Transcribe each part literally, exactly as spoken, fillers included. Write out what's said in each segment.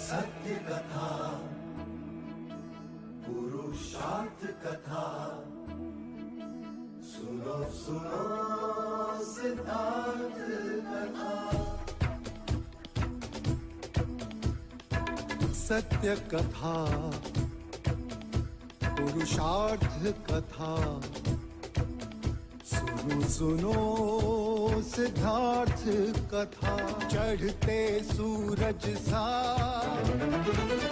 सत्य कथा, पुरुषार्थ कथा, सुनो सुनो सिद्धार्थ कथा। सत्य कथा, पुरुषार्थ कथा, सुनो सुनो सिद्धार्थ कथा। चढ़ते सूरज सा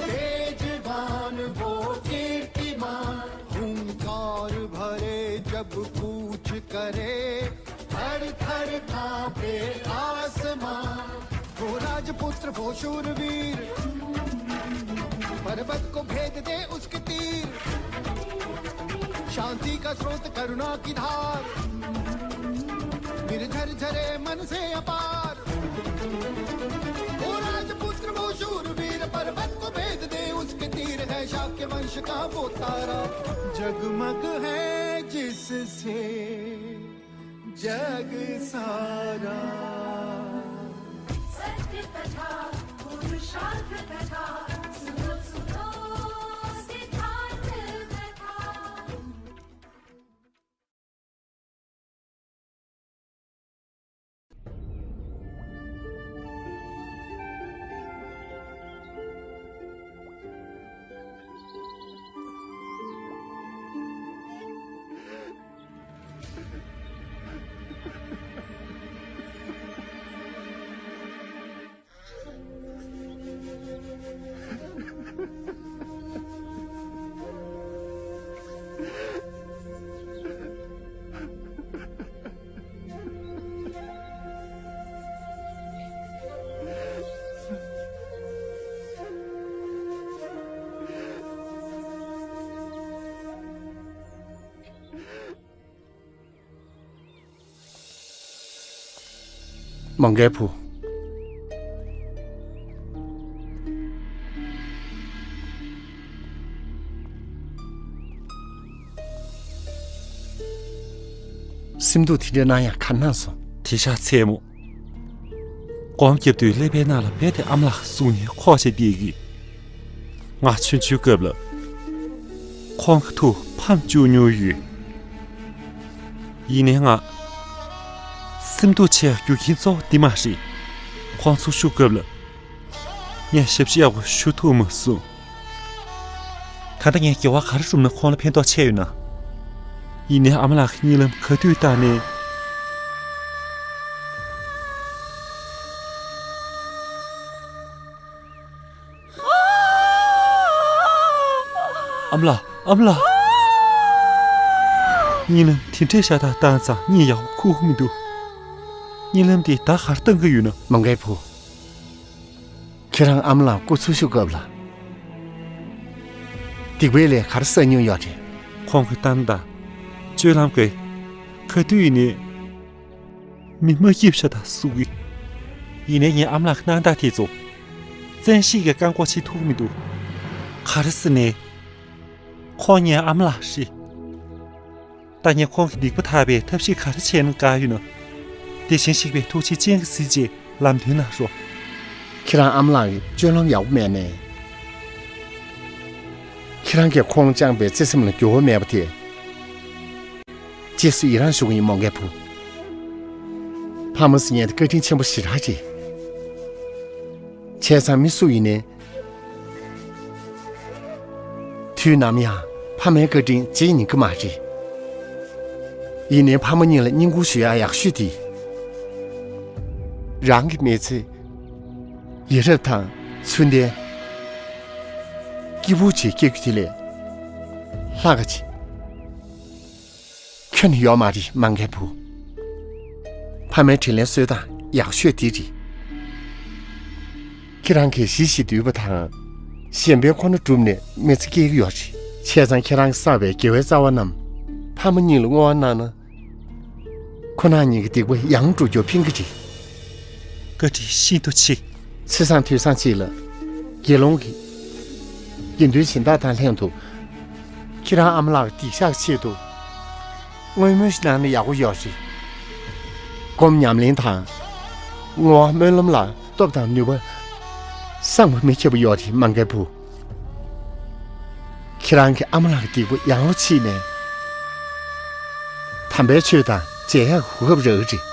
तेजवान वो कीर्तिमान, हुंकार भरे जब कूच करे, थर थर कांपे आसमां। वो राजपुत्र वो शूरवीर, पर्वत को भेद दे उसके तीर। शांति का स्रोत, करुणा की धार, निर्झर झरे मन से अपार। वो राजपुत्र वो शूरवीर, पर्वत को भेद दे उसके तीर, है शाक्य वंश का वो तारा, जगमग है जिससे जग सारा। सत्य कथा, पुरुषार्थ कथा, सुनो सुनो सिद्धार्थ कथा। མོའུ་འགལ་བུ། སེམས་སྡུག་དེ་འདྲ་གནང་ཡག་ག་གནང་སོང་། དེང་སང་མཚན་མོ། སྒོམ་རྒྱབ་དུས་ཀླད་པའི་ནང་ལ་རྦད་དེ་ཨ་མ་ལགས་གཟུགས་བརྙན་འཁོར་བྱས་བསྡད་ཀྱི། ང་ཆུང་ཆུང་སྐབས་ལ་ཁོང་གི་ཐུགས་ཕམ་བཅུག་མྱོང་ཡོད། ཡིན་ནའི་ང་སེམས་སྡུག་ཆེ་བའི་རྒྱུ་རྐྱེན་གཙོ་བོ་འདི་མ་རེད། ཁོང་ཚོ་ཤོར་སྐབས་ལ་ངས་ཞབས་ཕྱི་ཡག་པོ་ཞུ་ཐུབ་མ་སོང་། ད་ལྟ་ངས་དགེ་བ་ག་རེ་བསྒྲུབས་ན་ཁོང་ལ་ཕན་ཐོགས་ཆེ་ཡོད་ན། ཡིན་ནའི་ཨ་མ་ལགས་ཀྱི་གཉིད་ལམ་ག་དུས་བཏང་ནའི། ཨ་མ་ལགས། ཨ་མ་ལགས། གཉིད་ལམ་དེ་འདྲའི་ཤ་སྟག་བཏང་ཙང་གཉིད་ཡག་པོ་ཁུག་མི་འདུག་གཉིད་ལམ་དེ་ད་ག་རེ་བཏང་གི་ཡོད་ན། མོའུ་འགལ་བུ། ཁྱེད་རང་ཨ་མ་ལགས་སྐུ་འཚོ་བཞུགས་སྐབས་ལ་སྡིག་པའི་ལས་ག་རེ་བསགས་མྱོང་ཡོད་རེད། ཁོང་གི་གཏམ་དང་སྤྱོད་ལམ་གྱིས་ག་དུས་ཡིན་ནའི་མི་མ་སྐྱིད་པ་ཤ་སྟག་བཟོ་གི། ཡིན་ནའི་ངས་ཨ་མ་ལགས་ཀྱི་གནང་སྟངས་དེ་ཚོ་བཙན་ཤེད་ཀྱིས་བཀག་འགོག་བྱེད་ཐུབ་མི་འདུག་ག་རེ་ཟེར་ནའི། ཁོང་ངའི་ཨ་མ་ལགས་རེད། ད་ངས་ཁོང་གི་སྡིག་པ་དག་པའི་ཐབས་ཤེས་ག་རེ་བྱས་ན་དགའ་ཡོད་ན། དེ་བཞིན་གཤེགས་པའི་ཐུགས་རྗེ་ཅན་གྱིས་གཟིགས་རྗེས་ལམ་སྟོན་གནང་རོགས། ཁྱེད་རང་ཨ་མ་ལགས་ཀྱི་སྤྱོད་ལམ་ཡག་པོ་མེད་ནའི། ཁྱེད་རང་གིས་ཁོང་བཅངས་པའི་བརྩེ་སེམས་ལ་འགྱུར་བ་མེད་པ་དེ། རྗེས་སུ་ཡི་རང་ཞུ་གི་ཡིན། མོའུ་འགལ་བུ། ཕ་མ་ཟེར་མཁན་དེ་བཀའ་དྲིན་ཆེན་པོ་ཞེ་དྲག་ཅིག་བྱས་ཙང་མི་སུ་ཡིན་ནའི། དུས་ནམ་ཡང་ཕ་མའི་བཀའ་དྲིན་བརྗེད་ཉན་གྱི་མ་རེད། ཡིན་ནའི་ཕ་མ་གཉིས་ལ་བསྙེན་བཀུར་ཞུ་ཡག་ཡག་ཤོས་དེ། རང་གི་མི་ཚེ་ཡ་རབས་དང་ཚུལ་ལྡན། སྐྱིད་པོ་ཅིག་སྐྱེལ་རྒྱུ་དེ་ལས་ལྷག་ག་ཅིག་ཁྱོན་ནས་ཡོད་མ་རེད། མོའུ་འགལ་བུ། ཕ་མའི་དྲིན་ལན་གསོ་སྟངས་ཡག་ཤོས་དེ་རེད། ཁྱེད་རང་གིས་གཞིས་བྱེས་འདུལ་བ་དང་། གཞན་ཕན་ཁོ་ན་བསྒྲུབས་ནས་མི་ཚེ་སྐྱེལ་གྱི་ཡོད་རེད། བྱས་ཙང་ཁྱེད་རང་གིས་བསགས་པའི་དགེ་བའི་རྩ་བ་རྣམས་ཕ་མ་གཉིས་ལ་བསྔོ་བ་གནང་ན། ཁོ་རང་གཉིས་ཀྱི་སྡིག་པ་ཡང་འགྲོ་རྒྱུར་ཕན་གྱི་རེད། བཀའ་དྲིན་ཤིན་ཏུ་ཆེ། ཚེས་བཟང་དུས་བཟང་ཅིག་ལ་དགེ་སློང་གི་དགེ་འདུན་སྦྱིན་བདག་དང་ལྷན་དུ་ཁྱེད་རང་ཨ་མ་ལགས་ཀྱི་སྡིག་བཤགས་ཆེད་དུ་བསྔོ་སྨོན་ཞིག་གནང་ན་ཡག་པོ་ཡོད་རེད། སྒོམ་ཉམས་ལེན་དང་བསྔོ་བ་སྨོན་ལམ་ལ་སྟོབས་དང་ནུས་པ་ གསང་བ་མི་ཁྱབ་པ་ཡོད་རེད་མང་ཁའི་བུ། ཁྱེད་རང་གི་ཨ་མ་ལགས་ཀྱི་སྡིག་པ་ཡང་ལོ་ཕྱིན་ནས། དམ་པའི་ཆོས་དང་མཇལ་ཡག་གོ་སྐབས་རག་གི་རེད།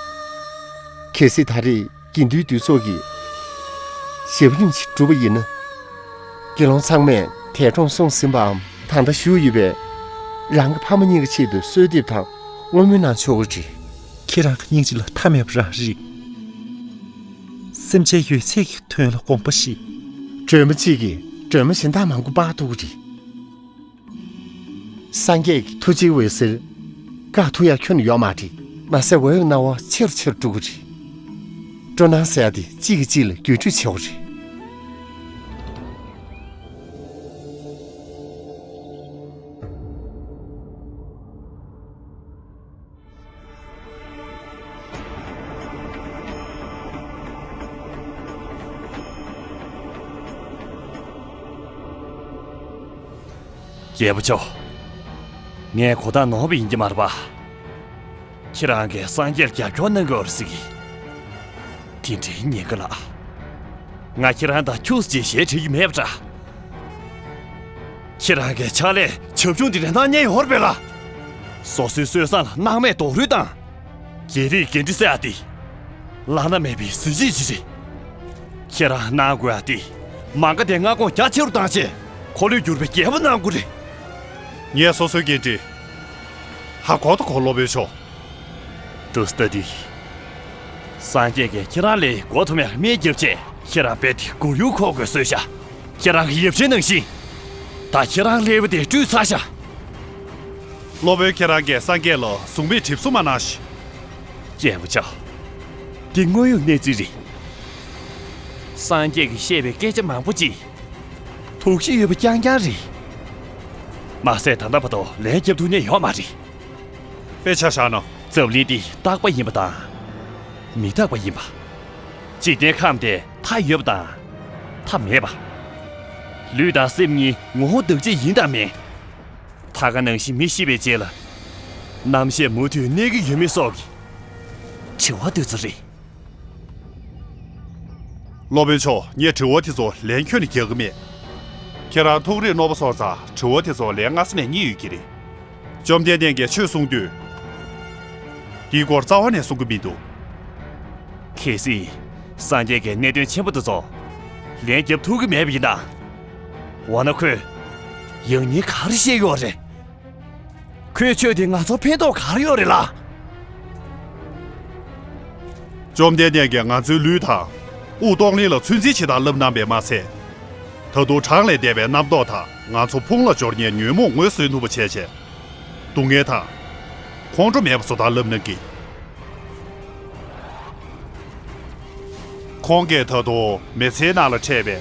གལ་སྲིད་ད་རེས་དགེ་འདུན་འདུས་ཚོགས་ཀྱིས་ཞབས་རིམ་ཞིག་བསྒྲུབས་པ་ཡིན་ན། དགེ་སློང་ཚང་མས་འདས་གྲོངས་སོང་ཟིན་པའམ་ད་ལྟ་བཞུགས་ཡོད་པའི་རང་གི་ཕ་མ་གཉིས་ཀྱི་ཆེད་དུ་གསོལ་འདེབས་དང་བསྔོ་སྨོན་གནང་ཆོག་གི་རེད། ཁྱེད་རང་གི་སྙིང་རྗེ་ལ་མཐའ་མེད་པ་རང་རེད། སེམས་ཅན་ཡོད་ཚད་ཀྱི་དོན་ལ་དགོངས་པ་བཞེས། སྒྲོལ་མ་གཅིག་གིས་སྒྲོལ་མ་གཞན་དག་མང་པོ་སྤར་ཐུབ་ཀྱི་རེད། སངས་རྒྱས་ཀྱི་ཐུགས་རྗེའི་འོད་ཟེར་བཀག་ཐུབ་ཡག་ཁྱོན་ནས་ཡོད་མ་རེད། མ་ཟད་འོད་སྣང་བ་ཆེ་རུ་ཆེ་རུ་འགྲོ་གི་རེད། སྤྲོ་སྣང་ཟེར་ཡག་དེ་གཅིག་གིས་གཅིག་ལ་བརྒྱུད་སྤྲོད་བྱེད་དགོས་རེད། རྒྱལ་པོ་མཆོག་ངས་གོ་བརྡ་ནོར་བ་ཡིན་གྱི་མ་རེད་པ། ཁྱེད་རང་གིས་སངས་རྒྱས་ལ་རྒྱབ་སྐྱོར་གནང་གི་ཡོད་རེད་ཟེར་གི། དེ་འདྲའི་ཉེན་ཁ་ལ། ང་ཁྱེད་རང་དང་ཁྱུག་ཙམ་ཞལ་བྲལ་གྱི་མེད་པ་འདྲ། ཁྱེད་རང་གི་ཕྱག་ལས་བྱབ་ཆུང་དེ་འདྲ་གནང་མཁན་ཡོད་རེད་པས་ལ། སོ་སོའི་སྲོལ་བཟང་ལ་སྣང་མེད་རྡོག་རོལ་དང་། རྒྱལ་རིགས་འགན་འཁྲི་ཟེར་ཡག་དེ། བླ་ན་མེད་པའི་གཟི་བརྗིད་ཅིག་རེད། ཁྱེད་རང་གནང་དགོས་ཡག་དེ། མ་ག་དྷའི་མངའ་ཁོངས་རྒྱ་ཆེ་རུ་བཏང་བྱས། འཁོར་ལོས་སྒྱུར་བའི་རྒྱལ་པོ་གནང་དགོས་རེད། ངས་སོ་སོའི་འགན་འཁྲི་ཧ་གོ་དང་གོ། སློབ་དཔོན་མཆོག་ཏུ་ལྟ་དུས། སངས་རྒྱས་ཀྱིས་ཁྱེད་རང་ལ་མགོ་འཐོམ་ཡག་སྨན་བརྒྱབ་བྱས། ཁྱེད་རང་རྦད་དེ་མགོ་ཡུ་འཁོར་དགོས་བཟོས་ཤག་ཁྱེད་རང་གི་ཡབ་ཆེན་ནང་བཞིན། ད་ཁྱེད་རང་ཀླད་པ་དེ་བཀྲུས་ཚར་ཤག་སློབ་དཔོན་ཁྱེད་རང་གིས་སངས་རྒྱས་ལ་གཟུགས་མེད་གྲིབ་གཟུགས་མ་གནང་ཞིག་རྒྱལ་པོ་མཆོག་དེ་དངོས་ཡོད་གནས་ཚུལ་རེད། སངས་རྒྱས་ཀྱིས་བཤད་པའི་སྐད་ཆ་མང་པོ་ཅིག་དོགས་གཞི་ཡོད་པ་རྐྱང་རྐྱང་རེད། མ་ཟད་ད་ལྟ་བར་དུ་ལན་རྒྱབ་ཐུབ་མཁན་ཡོད་མ་རེད། དཔེ་ཆ་བཞག་ན། འཛམ་གླིང་འདི་རྟག་པ་ཡིན་པ་དང་། མི་རྟག་པ་ཡིན་པ། འཇིག་རྟེན་ཁམས་དེ་མཐའ་ཡོད་པ་དང་། མཐའ་མེད་པ། ལུས་དང་སེམས་གཉིས་ངོ་བོ་འདུ་བྱེད་ཡིན་དང་མིན། ད་ག་ནང་བཞིན་མི་ཤི་བའི་རྗེས་ལ། རྣམ་ཤེས་མུ་མཐུད་གནས་ཀྱི་ཡོད་མེད་སོགས་ཀྱི་དྲི་བ་དེ་ཚོ་རེད། སློབ་དཔོན་མཆོག་ངས་དྲི་བ་དེ་ཚོ་ལན་ཁྱོན་ནས་རྒྱག་གི་མེད། ཁྱེད་རང་ཐུགས་རེ་རྣོ་པོ་སོང་ཙང་དྲི་བ་དེ་ཚོ་ལན་སྔ་ས་ནས་རྙེད་ཡོད་ཀྱི་རེད། བཅོམ་ལྡན་འདས་ཀྱིས་ཆོས་གསུང་དུས། དེའི་སྐོར་རྩ་བ་ནས་གསུང་གི་མི་འདུག་གལ་སྲིད། སངས་རྒྱས་ཀྱིས་གནད་དོན་ཆེན་པོ་དེ་ཚོ་ལན་རྒྱབ་ཐུབ་ཀྱི་མེད་པ་ཡིན་ན། འོ་ན་ཁོས་ཡང་སྙིང་ག་རེ་བཤད་ཡོད་རེད། ཁོའི་ཆོས་དེ་ང་ཚོར་ཕན་ཐོགས་ག་རེ་ཡོད་རེད་ལ། བཅོམ་ལྡན་འདས་ཀྱིས་ང་ཚོའི་ལུས་དང་དབུགས་གཏོང་ལེན་ལ་ཚོད་འཛིན་བྱེད་སྟངས་བསླབ་གནང་བས་མ་ཚད། ད་དུང་གྲངས་ལས་འདས་པའི་རྣམ་རྟོག་དང་ང་ཚོ་ཕུང་ལ་སྦྱོར་མཁན་ཉོན་མོངས་ངོས་བཟོ་ཐུབ་པ་བྱས་བྱས། སྡུག་བསྔལ་དང་། ཁོང་ཁྲོ་མེད་པ་བཟོ་སྟངས་བསླབ་གནང་གི། ཁོང་གིས་ད་དུང་མི་ཚེའི་ནང་ལ་འཕྲད་པའི་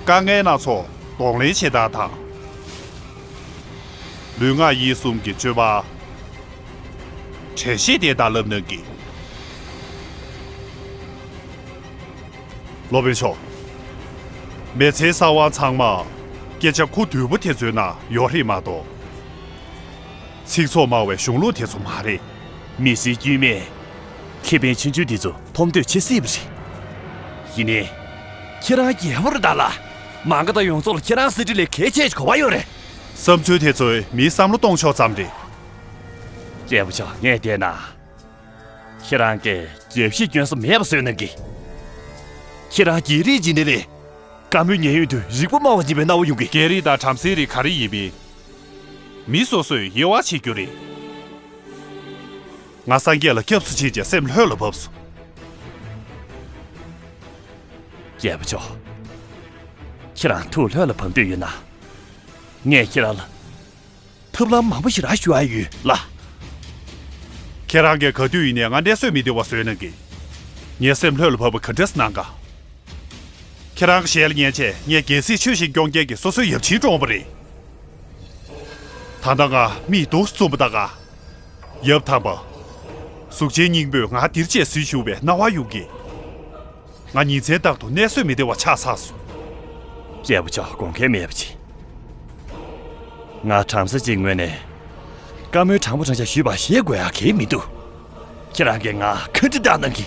དཀའ་ངལ་སྣ་ཚོགས་གདོང་ལེན་བྱེད་སྟངས་དང་། ལུས་ངག་ཡིད་གསུམ་གྱི་སྤྱོད་པ། དྲན་ཤེས་ལྡན་སྟངས་བསླབ་གནང་གི། སློབ་དཔོན་མཆོག་མི་ཚེའི་གསང་བ་ཚང་མ་སྐད་ཆ་ཁུ་རྡུལ་པོ་དེ་ཚོའི་ནང་ཡོད་རེད་མ་གཏོགས། ཚིག་ཚོགས་སྨྲ་བའི་གཞུང་ལུགས་དེ་ཚོ་མ་རེད། མི་སེར་དཀྱུས་མས་ཁེ་ཕན་ཆུང་ཆུང་དེ་ཚོ་མཐོང་འདོད་བྱེད་སྲིད་པ་རེད། ཡིན་ནའི། ཁྱེད་རང་རྒྱལ་པོ་རེད་ད་ལ། མ་ག་དྷ་ཡོངས་རྫོགས་ལ་ཁྱེད་རང་གསེར་ཁྲི་ལས་གལ་ཆེ་ཞིག་གོ་བ་ཡོད་རེད། བསམ་ཚུལ་དེ་ཚོས་མིའི་བསམ་བློ་གཏོང་ཕྱོགས་ཙམ་རེད། རྒྱལ་པོ་མཆོག་ངས་བལྟས་ན། ཁྱེད་རང་གིས་རྒྱབ་བཤིག་སྐྱོན་ས་མེད་པ་བཟོས་གནང་གི། ཁྱེད་རང་རྒྱལ་རིགས་ཀྱི་ནི་ལས། བཀའ་མོལ་ཉན་ཡོང་དུས་རིག་པ་དམའ་བ་ཡིན་པའི་སྣང་བ་ཡོང་གི། རྒྱལ་རིགས་དང་བྲམ་ཟེའི་རིགས་ག་རེ་ཡིན་མིན། མི་སོ་སོས་དབྱེ་བ་ཕྱེ་རྒྱུ་རེད། ང་སངས་རྒྱས་ལ་སྐྱབས་སུ་མཆི་བྱས་སེམས་ལྷོད་ལ་བབས་སོང་། རྒྱལ་པོ་མཆོག་ཁྱེད་རང་ཐུགས་ལྷོད་ལ་བབས་འདོད་ཡོད་ན། ངས་ཁྱེད་རང་ལ། ཐབས་ལམ་མང་པོ་ཞིག་རག་ཞུ་ཨ་ཡོད་ལ། ཁྱེད་རང་གིས་ག་དུས་ཡིན་ནའི་ང་གནས་སོས་མི་བདེ་བ་བཟོས་གནང་གི། ངའི་སེམས་ལྷོད་ལ་བབས་པ་ག་འདྲས་གནང་ག། ཁྱེད་རང་གི་ཞལ་ལ་ཉན་བྱས་ངས་རྒྱལ་སྲིད་ཆོས་བཞིན་སྐྱོང་མཁན་གྱི་སོ་སོའི་ཡབ་ཆེན་བཀྲོངས་པ་རེད། ད་ལྟ་ང་མིག་ཏོ་བཙུམ་པ་ད་ག། ཡབ་དམ་པ། གཟུགས་ཅན་སྙིང་པོས་ང་འདིར་བཅད་ཟིན་བཞུགས་པའི་སྣང་བ་ཡོང་གི། ང་ཉིན་མཚན་རྟག་ཏུ་གནས་སོས་མི་བདེ་བ་ཆགས་ཚར་སོང་། རྒྱལ་པོ་མཆོག་དགོངས་འགལ་མེད་པ་བྱེད། ང་བྲམ་ཟེ་གཅིག་ངོས་ནས། བཀའ་མོལ་དྲང་པོ་དྲང་བཞག་ཞུས་པ་བཞེས་དགོས་ཡག་གང་ཡང་མི་འདུག་ཁྱེད་རང་གིས་ང་ཁ་འདྲི་བཏང་གནང་གི།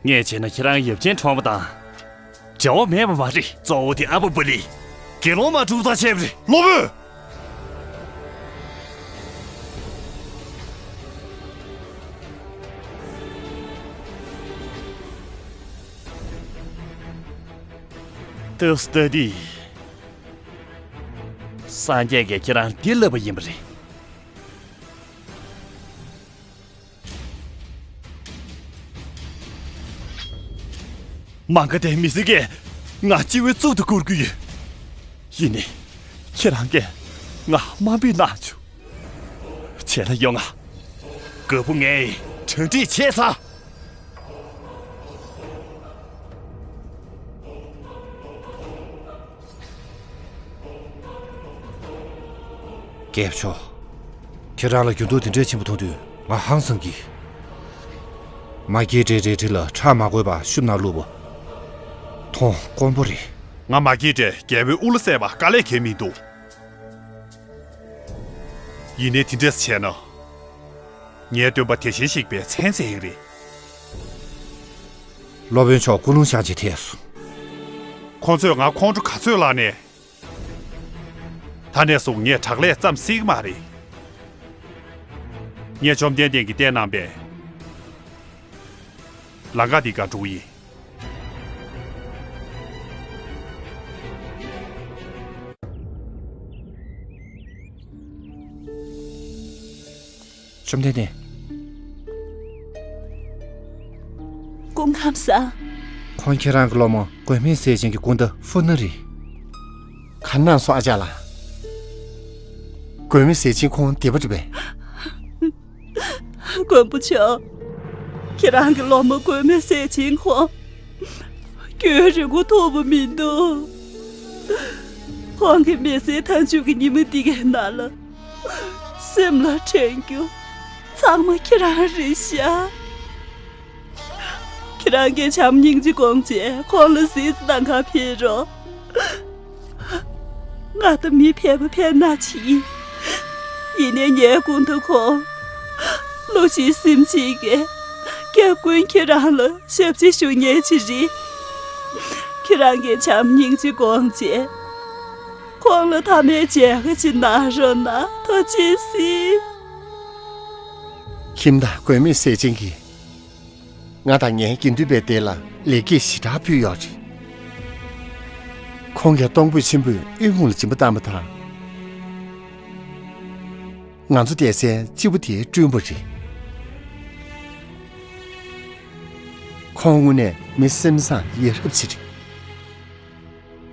ངས་བྱས་ན་ཁྱེད་རང་ཡབ་ཆེན་བཀྲོངས་པ་དང་། འབྲེལ་བ་མེད་པ་མ་རེད། གཙོ་བོ་དེ་ཨ་པ་པུ་ལི། དགེ་སློང་མ་འཁྲུག་རྩ་ཆེ་བ་རེད། སློབ་དཔོན། ཏུ་སྟ་དི། སངས་རྒྱས་ཀྱིས་ཁྱེད་རང་འདི་ལབ་པ་ཡིན་པ་རེད། མ་ག་དེ་མི་སྲིད་ཀྱིས་ང་སྤྱི་བོའི་གཙུག་ཏུ་བཀུར་གྱི་ཡོད། ཡིན་ནའི་ཁྱེད་རང་གིས་ང་དམའ་འབེབས་གནང་བྱུང་། བྱས་ལ་ཡོང་ང་། རྒོད་པོ་ངས་གྲ་སྒྲིག་བྱས་ཚར། རྒྱལ་པོ་མཆོག་ཁྱེད་རང་ལ་འགྱུར་ལྡོག་དེ་འདྲའི་ཆེན་པོ་མཐོང་དུས་ང་ཧང་སང་གི། མ་སྐྱེས་དགྲའི་རལ་གྲི་ལ་ཁྲག་མ་གོས་པར་ཤུབས་ནང་བླུགས་པ། མཐོང་དཀོན་པོ་རེད། ང་མ་སྐྱེས་དགྲས་རྒྱལ་པོའི་དབུ་བླ་བསད་པ་དཀའ་ལས་ཁེལ་མི་འདུག་ཡིན་ནའི་དེ་འདྲས་བྱས་ན། ངའི་སྟོན་པ་དེ་བཞིན་གཤེགས་པའི་མཚན་རྩེ་ཡིན་རེད། སློབ་དཔོན་མཆོག་ཀུན་སློང་བཞག་བྱས་ཐད་སོང་། ཁོང་ཚོས་ང་ཁོང་ཁྲོ་ག་ཚོད་ལངས་ནས། ད་ནས་བཟུང་ངས་དྲག་ལས་བརྩམས་སྲིད་ཀྱི་མ་རེད། ངས་བཅོམ་ལྡན་འདས་ཀྱིས་བསྟན་གནང་པའི་ལམ་ཁ་འདི་ག་འགྲོ་གི་ཡིན། བཅོམ་ལྡན་འདས། སྐུ་ཁམས་བཟང་། ཁོང་ཁྱེད་རང་གི་སློབ་མ་མགོན་མེད་ཟས་སྦྱིན་གྱི་སྐུ་ཟླ་ཧྥུ་ནུ་རེད། ག་གནང་སོང་ཨ་ཅག་ལགས། མགོན་མེད་ཟས་སྦྱིན་ཁོང་བདེ་པོ་རེད་པས། མགོན་པོ་མཆོག་ཁྱེད་རང་གི་སློབ་མ་མགོན་མེད་ཟས་སྦྱིན་ཁོང་། རྒྱུན་རིང་པོ་ཐུབ་པ་མི་འདུག་ཁོང་གི་མི་ཚེའི་མཐའ་མཇུག་གི་ཉི་མ་འདི་གའི་ནང་ལ། སེམས་ལ་དྲན་རྒྱུ་ཚང་མ་ཁྱེད་རང་རེད་ཤག་ཁྱེད་རང་གིས་བྱམས་སྙིང་རྗེ་དགོངས་བྱས་ཁོང་ལ་གཟིགས་གནང་ག་ཕེབས་རོགས། ང་ད་མི་ཕལ་པ་ཕལ་ན་ཅིག་ཡིན། ཡིན་ནའི་ངའི་སྐུ་མདུན་ཁོང་། བློ་གཅིག་སེམས་གཅིག་གིས་སྐྱབས་མགོན་ཁྱེད་རང་ལ་ཞབས་ཕྱི་ཞུ་མཁན་ཅིག་རེད། ཁྱེད་རང་གིས་བྱམས་སྙིང་རྗེ་དགོངས་བྱས། ཁོང་ལ་མཐའ་མའི་མཇལ་ཁ་ཅིག་གནང་རོགས་གནང་། ཐུགས་རྗེ་གཟིགས། ཁྱིམ་བདག་མགོན་མེད་ཟས་སྦྱིན་གྱིས། ང་དང་ངའི་དགེ་འདུན་པའི་སྡེ་ལ་ལེགས་སྐྱེས་ཞེ་དྲག་ཕུལ་ཡོད་རེད། ཁོང་གིས་སྟོང་དཔོན་ཆེན་པོས་དབུལ་ཕོངས་ལ་སྦྱིན་པ་བཏང་བ་དང་། ང་ཚོ་བསྡད་སའི་སྤྱིལ་བུ་དེའི་སྤྲུལ་པ་རེད། ཁོང་དངོས་གནས་མི་སེམས་བཟང་ཡ་རབས་ཅིག་རེད།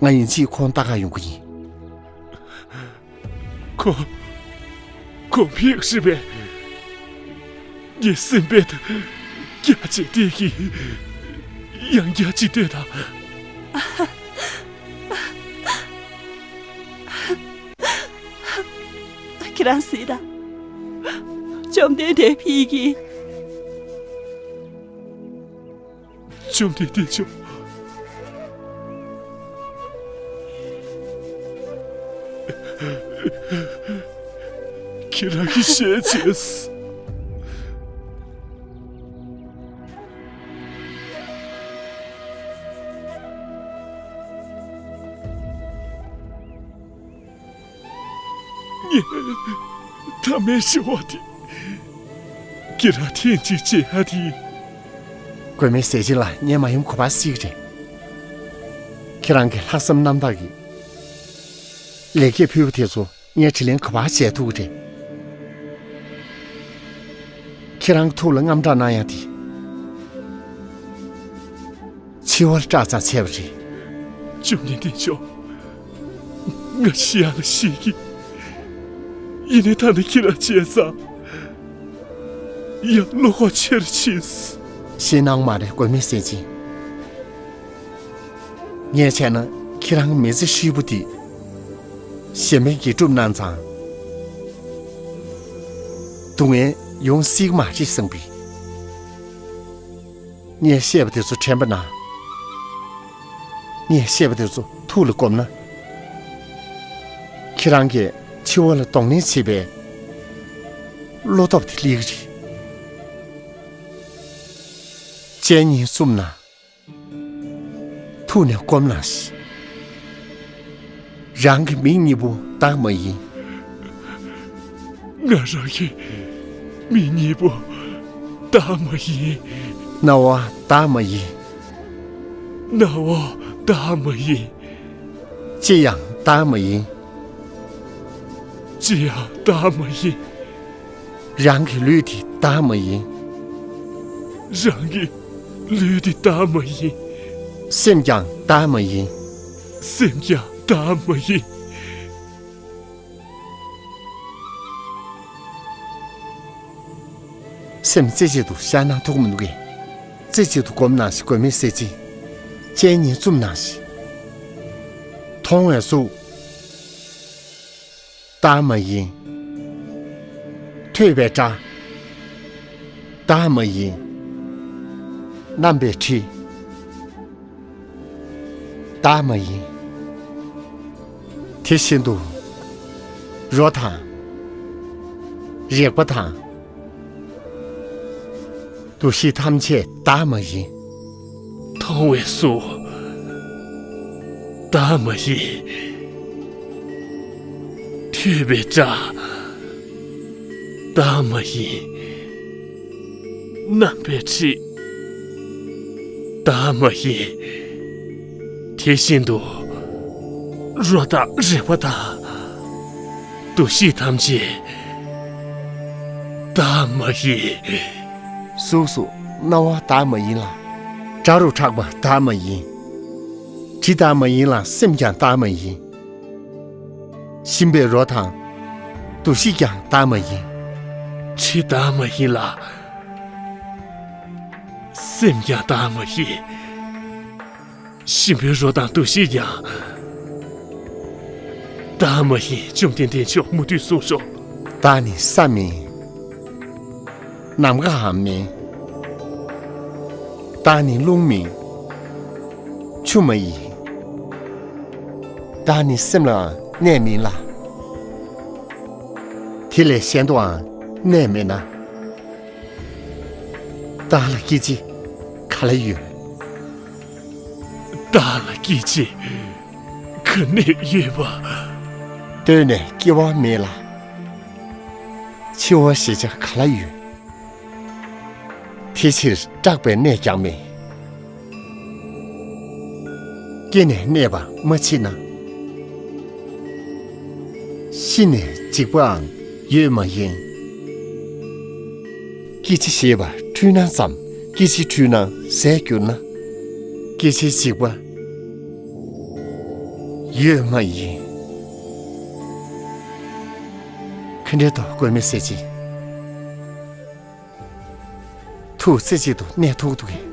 ང་ཡིན་གཅིག་ཁོང་ལྟ་ག་ཡོང་གི་ཡིན། ཁོ། ཁོ་ཕིག་ཧྲི་བས། ངའི་སེམས་པའི་དང་རྒྱ་ཆེ་དེ་གི་ཡང་རྒྱ་ཆེ་དེ་དང་། ཁྱེད་རང་སྲིད་དང་། བཅོམ་ལྡན་འདས་ཕིག་གི། བཅོམ་ལྡན་འདས་མཆོག་ཁྱེད་རང་གི་ཞལ་མཇལ། ངས་ཐ་མའི་ཞི་བ་དེ་ཁྱེད་རང་ཐེངས་གཅིག་བྱེད་ཡ་དེ། མགོན་མེད་ཟས་སྦྱིན་ལ་ངས་མ་ཡུམ་ག་པར་སྲིད་ཀྱི་རེད། ཁྱེད་རང་གི་ལྷག་བསམ་རྣམ་དག་གིས་ལེགས་སྐྱེས་ཕུལ་བ་དེ་ཚོ་ངས་དྲིན་ལན་ག་པར་འཇལ་ཐུབ་ཀྱི་རེད། ཁྱེད་རང་གི་ཐུགས་ལ་དངངས་སྐྲག་གནང་ཡ་དེ། འཆི་བ་ལ་སྐྲག་ཙམ་བྱས་པ་རེད། བཅོམ་ལྡན་འདས་མཆོག་ང་ཤི་ཡག་ལ་ཤི་གི། ཡིན་ནའི་ད་ནི་ཁྱེད་རང་བྱས་ཙང་ཡང་བློ་ཁོག་ཆེར་ཕྱིན། ཤི་སྣང་མ་རེད་མགོན་མེད་ཟས་སྦྱིན། ངས་བྱས་ན་ཁྱེད་རང་གི་མི་ཚེ་ཧྲིལ་པོ་འདི་གཞན་ཕན་གྱིས་སྒྲུབ་གནང་ཙང་། སྡུག་བསྔལ་ཡོང་སྲིད་ཀྱི་མ་རེད་བསམ་པའི། ངས་བཤད་པ་དེ་ཚོ་དྲན་པ་ན། ངས་བཤད་པ་དེ་ཚོ་ཐུགས་ལ་བསྒོམས་ན། ཁྱེད་རང་གིས་འཆི་བ་ལ་གདོང་ལེན་བྱེད་པའི་བློ་སྟོབས་དེ་སླེབས་ཀྱི་རེད། གཅེས་གཉིས་བཙུམས་ན། ཐུགས་ནས་བསྒོམས་གནང་ཞིག། རང་གི་མིག་གཉིས་པོ་བདག་མ་ཡིན། ང་རང་གི་མིག་གཉིས་པོ་བདག་མ་ཡིན། རྣ་བ་བདག་མ་ཡིན། རྣ་བ་བདག་མ་ཡིན། ལྕེ་ཡང་བདག་མ་ཡིན། ལྕེ་ཡང་བདག་མ་ཡིན། རང་གི་ལུས་དེ་བདག་མ་ཡིན། རང་གི་ལུས་དེ་བདག་མ་ཡིན། སེམས་ཀྱང་བདག་མ་ཡིན། སེམས་ཀྱང་བདག་མ་ཡིན། སེམས་རྩེ་གཅིག་ཏུ་བཞག་ན་ཐུགས་མི་འདུག་གས། རྩེ་གཅིག་ཏུ་བསྒོམས་གནང་ཞིག། དགོས་མེད་གསལ་བྱེད། སྤྱན་གཉིས་བཙུམ་གནང་ཞིག། མཐོང་བའི་གཟུགས་བདག་མ་ཡིན། ཐོས་པའི་སྒྲ་བདག་མ་ཡིན། རྣམ་པའི་དྲི་བདག་མ་ཡིན། དེ་བཞིན་དུ་རོ་དང་། རེག་པ་དང་། འདུ་ཤེས་ཐམས་ཅད་བདག་མ་ཡིན། མཐོང་བའི་གཟུགས་བདག་མ་ཡིན། ཐོས་པའི་སྒྲ་བདག་མ་ཡིན། རྣམ་པའི་དྲི་བདག་མ་ཡིན། དེ་བཞིན་དུ་རོ་དང་རེག་པ་དང་། འདུ་ཤེས་ཐམས་ཅད་བདག་མ་ཡིན། གཟུགས་སུ་རྣ་བ་བདག་མ་ཡིན་ལ། སྒྲ་རུ་གྲགས་པ་བདག་མ་ཡིན། དྲི་བདག་མ་ཡིན་ལ། སེམས་ཀྱང་བདག་མ་ཡིན། ཞིམ་པའི་རོ་དང་། འདུ་ཤེས་ཀྱང་བདག་མ་ཡིན། དྲི་བདག་མ་ཡིན་ལ། སེམས་ཀྱང་བདག་མ་ཡིན། ཞིམ་པའི་རོ་དང་འདུ་ཤེས་ཀྱང་བདག་མ་ཡིན། བཅོམ་ལྡན་འདས་མཆོག་མུ་སྟེགས་གསུངས་སོ། བདག་ནི་ས་མིན། ནམ་མཁའ་འམ་མིན། བདག་ནི་རླུང་མིན། ཆུ་མ་ཡིན། བདག་ནི་སེམས་ལའང་གནས་མིན་ལ། དེ་ལས་གཞན་དུའང་གནས་མེད་ན། བདག་ལ་སྐྱེ་འཆི་ག་ལ་ཡོད། བདག་ལ་སྐྱེ་འཆི་ག་ནས་ཡོད་པ། གདོད་ནས་སྐྱེ་བ་མེད་ལ། འཆི་བ་ཞེས་བྱ་ག་ལ་ཡོད། དེ་ཕྱིར་སྐྲག་པའི་གནས་ཀྱང་མེད། སྐྱེས་ནས་གནས་པ་མ་མཆིས་ན། ཤི་ནས་འཇིགས་པའང་ཡོད་མ་ཡིན། སྐྱེ་འཆི་ཞེས་པ་འཁྲུལ་སྣང་ཙམ། སྐྱེ་འཆི་འཁྲུལ་སྣང་ཟད་གྱུར་ན། སྐྱེ་འཆིའི་འཇིགས་པ་ཡོད་མ་ཡིན། ག་འདྲའི་ཐོག་དགོས་མེད་ཟེར་ཅི། ཐུགས་རྩེ་གཅིག་ཏུ་གནས་ཐུབ་འདུག་གས།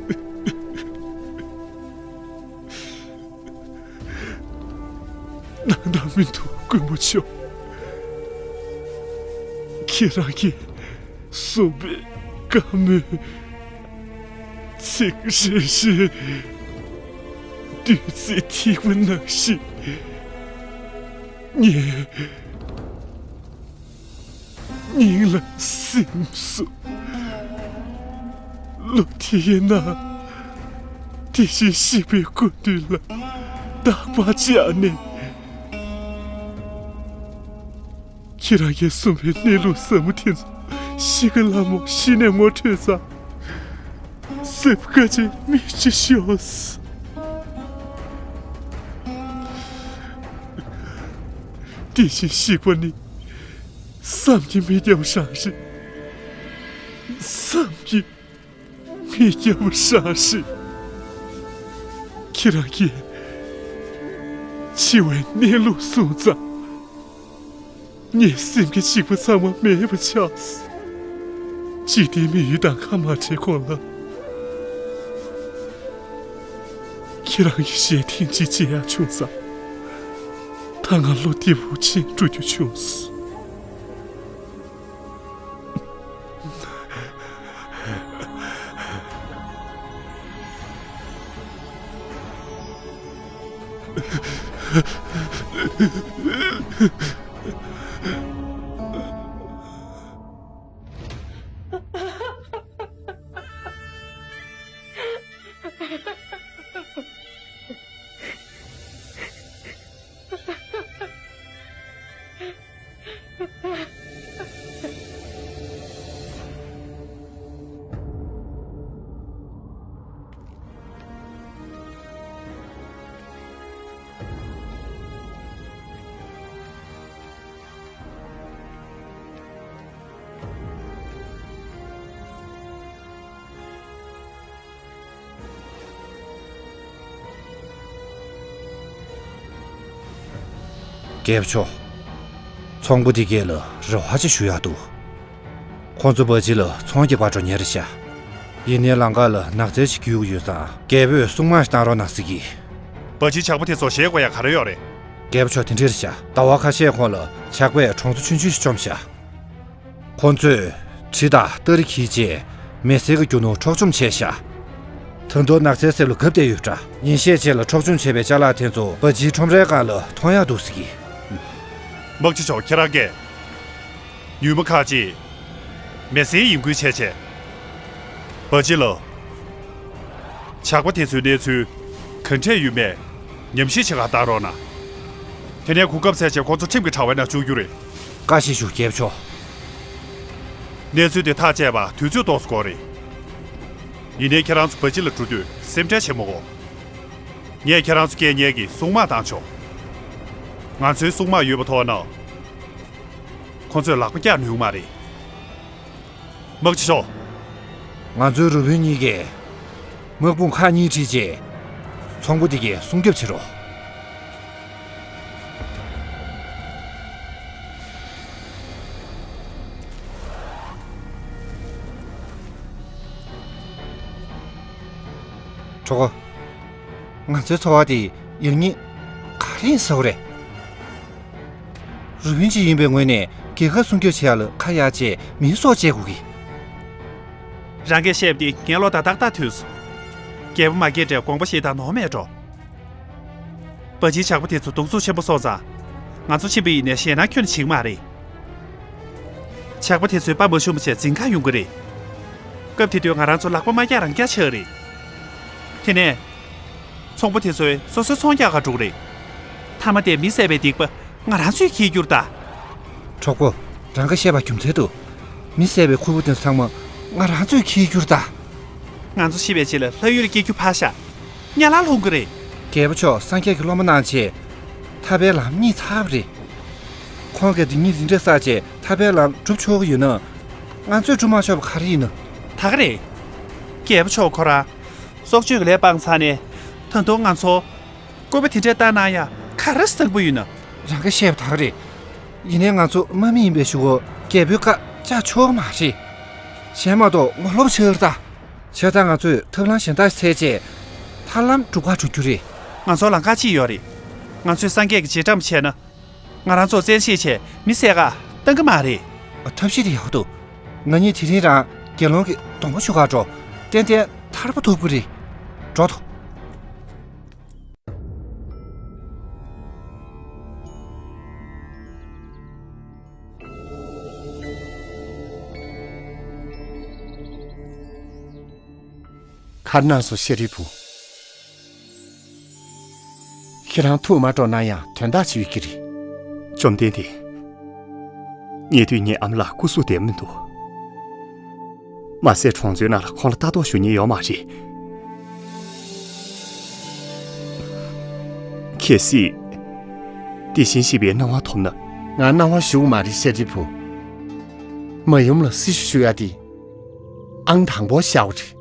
སྣང་དག་མི་འདུག་མགོན་པོ་མཆོག། ཁྱེད་རང་གིས་གསུངས་པའི་བཀའ་མོལ་ཚིག་རེ་རེ་བདུད་རྩི་ཐིགས་པ་ནང་བཞིན་ངའི་སྙིང་ལ་སིམ་སོང་། ལོ་དེའི་ནང་དེ་བཞིན་གཤེགས་པའི་སྐུ་མདུན་ལ་བརྟག་པ་བྱས་ནས། ཁྱེད་རང་གིས་གསུངས་པའི་གནས་ལུགས་ཟབ་མོ་དེ་ཚོ་གཤིས་ཀ་ལ་མོ་གཞི་ནས་ངོ་འཕྲོད་ཙང་། སེམས་དཀའ་ཆེན་མི་ཅི་ཤོག། དེ་བཞིན་གཤེགས་པ་ནི་བསམ་གྱིས་མི་ཁྱབ་པ་རང་རེད། བསམ་གྱིས་མི་ཁྱབ་པ་རང་རེད། ཁྱེད་རང་གིས་འཆི་བའི་གནས་ལུགས་གསུངས་ཙང་། ངའི་སེམས་ཀྱི་འཇིགས་པ་ཚང་མ་མེད་པ་ཆགས། འཇིག་རྟེན་མི་ཡུལ་དང་ཁ་མ་བྲལ་གོང་ལ། ཁྱེད་རང་གི་ཞལ་ཐེངས་གཅིག་མཇལ་ཡག་བྱུང་ཙང་། ད་ང་བློ་བདེ་པོ་ཅིག་འགྲོ་རྒྱུ་བྱུང་སོང་། རྒྱལ་པོ་མཆོག་ཚོང་པ་འདི་གས་ལ་རེ་བ་ཅིག་ཞུ་ཡག་འདུག་ཁོང་ཚོ་བ་ཇི་ལ་ཚོང་རྒྱག་པར་འགྲོ་ཉེ་རེད་ཤག་ཡིན་ནའི་ལམ་ཁ་ལ་ནགས་ཚལ་ཞིག་རྒྱུག་གི་ཡོད་ཙང་རྒྱལ་པོས་སྲུང་དམག་ཞིག་བཏང་རོགས་གནང་ཟེར་གི། བ་ཇིའི་ཇག་པ་དེ་ཚོ་ཞེད་དགོས་ཡག་ག་རེ་ཡོད་རེད། རྒྱལ་པོ་མཆོག་དེ་འདྲ་རེད་ཤག་ཟླ་བ་ཁ་ཤས་གོང་ལ་ཇག་པས་གྲོང་ཚོ་ཆུང་ཆུང་ཞིག་བཅོམ་ཤག་ཁོང་ཚོས་གྲི་དང་སྟ་རེ་འཁྱེར་རྗེས་མི་སེར་གྱི་རྒྱུ་ནོར་འཕྲོག་བཅོམ་བྱས་ཤག་ད་དུང་ནགས་ཚལ་ཟེར་ལ་གབ་བསྡད་ཡོད་པ་འདྲ། ཉིན་ཤས་རྗེས་ལ་འཕྲོག་བཅོམ་བྱས་པའི་ཅ་ལག་དེ་ཚོ་བ་ཇིའི་ཁྲོམ་རའི་སྒང་ལ་མཐོང་ཡག་འདུག་ཟེར་གི། དམག་སྤྱི་མཆོག་ཁྱེད་རང་གིས་ཉུལ་མ་ཁག་ཅིག་མི་སེར་ཡིན་ཁུལ་བྱས་བྱས། བ་ཇི་ལ་ཇག་པ་དེ་ཚོའི་གནས་ཚུལ་ག་འདྲས་ཡོད་མེད་ཉམས་ཞིབ་བྱེད་གར་བཏང་རོགས་གནང་། དེ་ནས་གོ་སྐབས་འཚོལ་བྱས་ཁོ་ཚོ་ཁྲིམས་ཀྱི་དྲ་བའི་ནང་བཅུག་རྒྱུ་རེད། བཀའ་བཞིན་ཞུ། རྒྱལ་པོ་མཆོག་གནས་ཚུལ་དེ་ཐག་བཅད་པ་དུས་ཚོད་ཏོག་ཙམ་འགོར་རེད། ཡིན་ནའི་ཁྱེད་རང་ཚོ་བ་ཇི་ལ་འགྲོ་དུས་སེམས་ཁྲལ་བྱེད་མི་དགོས། ངས་ཁྱེད་རང་ཚོ་སྐྱེལ་ཉེ་གི་སྲུང་དམག་བཏང་ཆོག་ང་ཚོའི་སྲུང་དམག་ཡོད་པ་ཐོག་ན། ཁོ་ཚོས་ལག་པ་བཀྱག་ནུས་མ་རེད། དམག་སྤྱི་མཆོག་ང་ཚོའི་རུ་དཔོན་གཉིས་ཀས་དམག་དཔུང་ཁག་གཉིས་ཁྲིད་རྗེས་ཚོང་པ་འདི་གའི་སྲུང་སྐྱོབ་བྱེད་རོགས། གྲོགས་པོ། ང་ཚོའི་འཚོ་བ་དེ་ཡག་ཉེས་ག་རེ་ཡིན་ཟེར་བ་རེད། རུ་དཔོན་ཅིག་ཡིན་པའི་ངོས་ནས་རྒྱལ་ཁབ་སྲུང་སྐྱོབ་བྱེད་ཡག་ལ་ཁ་གཡར་བྱས་མིའི་སྲོག་བཅད་དགོས་ཀི། རང་གིས་བཤད་པ་དེ་ངའི་བློ་དང་ཏག་ཏག་མཐུན་སོང་། རྒྱལ་པོ་མ་སྐྱེས་དགྲས་དགོངས་པ་བཞེས་སྟངས་ནོར་མེད་འགྲོ། བ་ཇིའི་ཇག་པ་དེ་ཚོ་གདུག་རྩུབ་ཆེན་པོ་སོང་ཙང་། ང་ཚོ་ཕྱིན་པ་ཡིན་ནའི་ཞེད་སྣང་ཁྱོན་ནས་བྱེད་ཀྱི་མ་རེད། ཇག་པ་དེ་ཚོའི་དཔའ་མ་ཞུམ་པ་བྱས་འཛིང་ག་ཡོང་གི་རེད། སྐབས་དེ་དུས་ང་རང་ཚོ་ལག་པ་མ་བཀྱག་རང་བཀྱག་ཆགས་རེད། དེ་ནས། ཚོང་པ་དེ་ཚོས་སོ་སོའི་ཚོང་རྒྱག་ག་འགྲོ་གི་རེད། མཐའ་མ་དེ་མི་བསད་པའི་སྡིག་པ་ང་རང་ཚོས་འཁྱེར་རྒྱུ་རེད་ད། གྲོགས་པོ། རང་གིས་བཤད་པ་རྒྱུ་མཚན་འདུག་མི་བསད་པའི་ཁུར་པོ་དེ་ཚང་མ་ང་རང་ཚོས་འཁྱེར་རྒྱུ་རེད་ད། ང་ཚོ་ཤི་བའི་རྗེས་ལ་ལྷ་ཡུལ་སྐྱེ་རྒྱུ་ཕར་བཞག་དམྱལ་བར་ལྷུང་གི་རེད། རྒྱལ་པོ་མཆོག་སངས་རྒྱས་ཀྱི་སློབ་མ་གནང་བྱས། ཐར་པའི་ལམ་རྙེད་ཚར་བ་རེད། ཁོང་གིས་སྡིག་ཉེས་འདི་འདྲ་བསགས་བྱས་ཐར་པའི་ལམ་སྒྲུབ་ཆོག་གི་ཡོད་ན། ང་ཚོས་སྒྲུབ་མ་ཆོག་པ་ག་རེ་ཡིན་ནམ། ད་ག་རེད། རྒྱལ་པོ་མཆོག་ཁོ་རང་། སྲོག་གཅོད་ཀྱི་ལས་སྤངས་ཚར་ནས། ད་དུང་ང་ཚོ། བཀོད་པ་དེ་འདྲ་བཏང་གནང་ཡག་ག་རེ་བཟང་པོ་ཡོད་ན། རང་གིས་བཤད་པ་ད་ག་རེད། ཡིན་ནའི་ང་ཚོ་དམག་མི་ཡིན་པའི་གཞུག་གུ་རྒྱལ་པོའི་བཀའ་བཅག་ཆོག་གི་མ་རེད། གཞན་མ་གཏོགས་ངོ་ལོག་བྱེད་ཀྱི་རེད་ད། བྱས་ཙང་ང་ཚོས་ཐབས་ལམ་གཞན་དག་ཞིག་འཚོལ་བྱས། ཐར་ལམ་སྒྲུབ་གར་འགྲོ་རྒྱུ་རེད། ང་ཚོར་ལམ་ཁ་གཅིག་ཡོད་རེད། ང་ཚོས་སངས་རྒྱས་ཀྱི་རྗེས་འབྲང་བྱས་ན། ང་རང་ཚོར་བཙན་ཤེད་བྱས་མི་བསད་ག་བཏང་གི་མ་རེད། ཐབས་ཤེས་དེ་ཡག་པོ་འདུག་ང་གཉིས་དེ་རིང་རང་དགེ་སློང་གི་སྡོང་པོ་ཞུ་གར་འགྲོ། ཏན་ཏན་ཐར་པ་ཐོབ་ཀྱི་རེད། འགྲོ་ཐོ། ག་རེ་གནང་སོང་ཤེས་རིག་བུ། ཁྱེད་རང་ཐུགས་མ་སྤྲོ་ན་ཡང་དོན་དག་ཅིག་ཡོད་ཀྱི་རེད། བཅོམ་ལྡན་འདས། ཉེ་དུས་ངའི་ཨ་མ་ལགས་སྐུ་གཟུགས་བདེ་པོ་མི་འདུག་མ་ཟད་གྲོང་ཚོའི་ནང་ལ་ཁོང་ལ་ལྟ་རྟོག་ཞུ་མཁན་ཡོད་མ་རེད། གལ་སྲིད། དེ་བཞིན་གཤེགས་པའི་གནང་བ་ཐོབ་ན། ང་གནང་བ་ཞུ་གི་མ་རེད་ཤེས་རིག་བུ། མ་ཡུམ་ལ་སྲི་ཞུ་ཞུ་ཡ་དེ། ཨང་དང་པོ་བཞག་པ་རེད།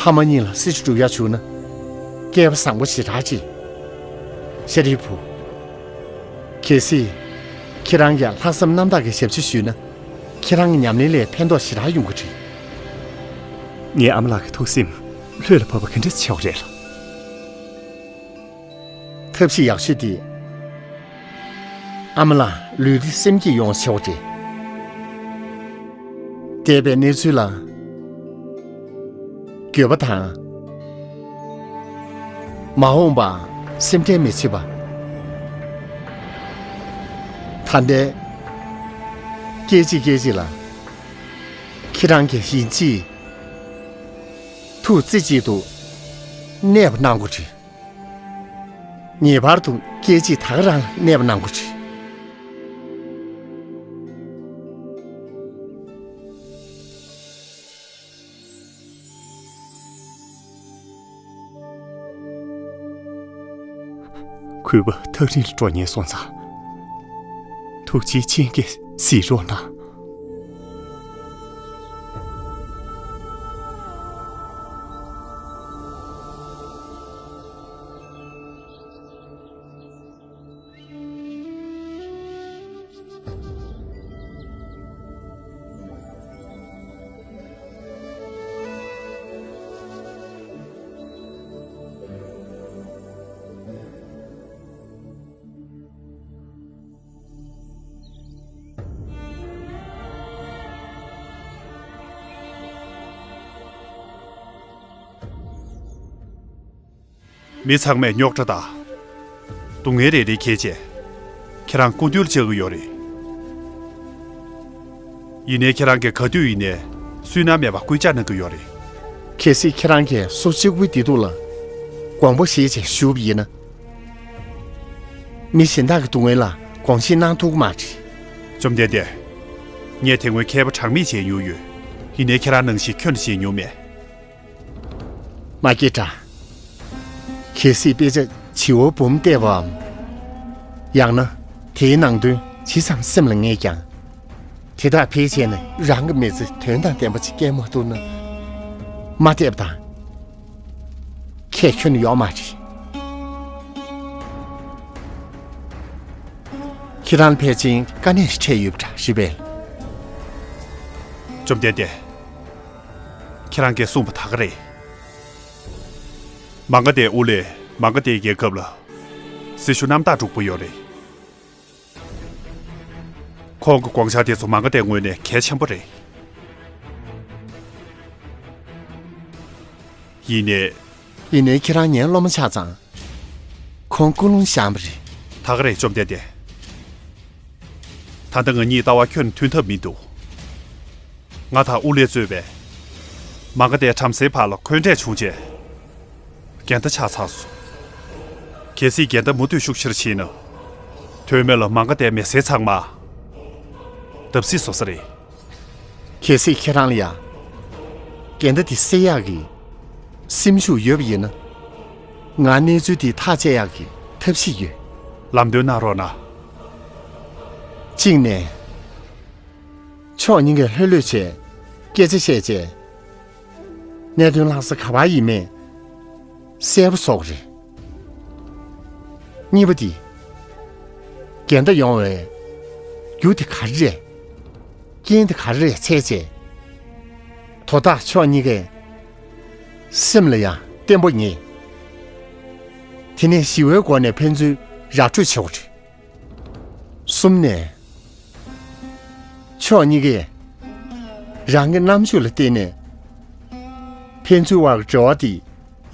ཕ་མ་གཉིས་ལ་སྲི་ཞུ་སྒྲུབ་ཡག་བྱུང་ན། སྐལ་བ་བཟང་པོ་ཞེ་དྲག་ཅིག་ཤེས་རིག་བུ། གལ་སྲིད། ཁྱེད་རང་གིས་ལྷག་བསམ་རྣམ་དག་གིས་ཞབས་ཕྱི་ཞུས་ན། ཁྱེད་རང་གི་ཉམས་ལེན་ལ་ཕན་ཐོགས་ཞེ་དྲག་ཡོང་གི་རེད། ངའི་ཨ་མ་ལགས་ཀྱི་ཐུགས་སེམས་ལྷོད་ལ་བབས་པ་ག་འདྲ་ཆེ་བ་རེད་ལ། ཐབས་ཤེས་ཡག་ཤོས་དེ། ཨ་མ་ལགས་ལུས་འདི་སེམས་ཀྱིས་ཡོངས་ཆེ་བ་རེད། འདས་པའི་གནས་ཚུལ་ལ་འགྱོད་པ་དང་། མ་འོངས་པ་སེམས་ཁྲལ་མི་བྱེད་པ། ད་ལྟའི་སྐད་ཅིག་སྐད་ཅིག་ལ་ཁྱེད་རང་གིས་ཡིན་གཅིག་ཐུགས་རྩེ་གཅིག་ཏུ་གནས་པ་གནང་དགོས་རེད། ངེས་པར་དུ་སྐད་ཅིག་ད་ག་རང་ལ་གནས་པ་གནང་དགོས་རེད། གུས་པ་ཐག་རིང་ལ་འགྲོ་ཉེན་སོང་ཙང་། ཐུགས་རྗེའི་སྤྱན་གྱིས་གཟིགས་རོགས་གནང་། མི་ཚང་མས་རྙོག་དྲ་དང་སྡུག་བསྔལ་རེ་རེ་འཁྱེར་བྱས། ཁྱེད་རང་སྐུ་མདུན་ལ་བཅར་གྱི་ཡོད་རེད། ཡིན་ནའི་ཁྱེད་རང་གིས་ག་དུས་ཡིན་ནའི་སུན་སྣང་མེད་པར་སྐུལ་ལྕག་གནང་གི་ཡོད་རེད། གལ་སྲིད་ཁྱེད་རང་གིས་སུ་གཅིག་པུའི་བདེ་སྡུག་ལ་དགོངས་པ་བཞེས་བྱས་བཞུགས་པ་ཡིན་ན། མི་གཞན་དག་གི་སྡུག་བསྔལ་ལ་དགོངས་བཞེས་གནང་ཐུབ་ཀྱི་མ་རེད། བཅོམ་ལྡན་འདས། ངས་དེ་སྔོན་མཁས་པ་གྲངས་མེད་མཇལ་མྱོང་ཡོད། ཡིན་ནའི་ཁྱེད་རང་ནང་བཞིན་ཁྱོན་ནས་མཇལ་མྱོང་མེད། མ་སྐྱེས་དགྲ། གལ་སྲིད་དཔེ་ཆ་བྱིའུ་འབུམ་བལྟས་པའམ། ཡང་ན་དེའི་ནང་དོན་ཇི་ཙམ་སེམས་ལ་ངེས་ཀྱང་། དེ་དག་ཕལ་ཆེར་ནི་རང་གི་མི་ཚེ་དོན་དང་ལྡན་པ་ཅིག་སྐྱེལ་མ་ཐུབ་ན། མ་བལྟས་པ་དང་། ཁྱད་ཁྱོན་ཡོད་མ་རེད། ཁྱེད་རང་ལ་ཕལ་ཆེར་དཀའ་གནད་འཕྲད་ཡོད་པ་འདྲ་རེད་པས། བཅོམ་ལྡན་འདས། ཁྱེད་རང་གིས་གསུངས་པ་ད་ག་རེད། མ་ག་དྷའི་དབུ་ལས་མ་ག་དྷའི་རྒྱལ་ཁབ་ལ་སྲི་ཞུ་རྣམ་དག་འགྲུབ་པ་ཡོད་རེད། ཁོང་གི་དགོངས་འཆར་དེ་ཚོ་མ་ག་དྷའི་ངོས་ནས་གལ་ཆེན་པོ་རེད། ཡིན་ནའི། ཡིན་ནའི་ཁྱེད་རང་ངའི་སློབ་མ་ཆགས་ཙང་། ཁོང་ཀུན་སློང་བཞག་པ་རེད། ད་ག་རེད། བཅོམ་ལྡན་འདས། ད་ལྟ་ང་གཉིས་ལྟ་བ་ཁྱོན་མཐུན་ཐབས་མི་འདུག་ང་དང་དབུ་ལས་གཙོས་པའི་མ་ག་དྷའི་བྲམ་ཟེའི་བར་ལ་འཁོན་འགྲས་བྱུང་རྗེས། འགལ་ཟླ་ཆགས་ཚར་སོང་། གལ་སྲིད་འགལ་ཟླ་མུ་མཐུད་ཤུགས་ཆེར་ཕྱིན་ན། དོན་མེད་ལ་མ་ག་དྷའི་མི་སེར་ཚང་མ་བརྡབ་གསིག་བཟོ་ས་རེད། གལ་སྲིད་ཁྱེད་རང་ལ་ཡང་འགལ་ཟླ་དེ་སེལ་ཡག་གི་སེམས་ཤུགས་ཡོད་པ་ཡིན་ན། ང་གནས་ཚུལ་དེ་ཐག་བཅད་ཡག་གི་ཐབས་ཤེས་ཡོད། ལམ་སྟོན་གནང་རོགས་གནང་། གཅིག་ནས། ཕྱོགས་གཉིས་ཀས་ལྷོད་ལྷོད་བྱས་སྐད་ཆ་བཤད་བྱས། གནད་དོན་ལྷག་ས་ག་པར་ཡིན་མེད་གསལ་པོ་བཟོ་དགོས་རེད། གཉིས་པ་དེ། འགལ་ཟླ་ཡོང་བའི་རྒྱུ་དེ་ག་རེ་རེད། རྐྱེན་དེ་ག་རེ་རེད་འཚོལ་བྱས། དོ་བདག་ཕྱོགས་གཉིས་ཀའི་སེམས་ལ་ཡང་བརྟན་པོ་ངེས། དེ་ནས་ཞི་བའི་སྒོ་ནས་ཕན་ཚུན་ར་སྤྲོད་བྱེད་དགོས་རེད། གསུམ་ནས། ཕྱོགས་གཉིས་ཀས་རང་གི་རྣམ་དཔྱོད་ལ་བརྟེན་ནས་ཕན་ཚུན་དབར་གྱི་འབྲེལ་བ་དེ་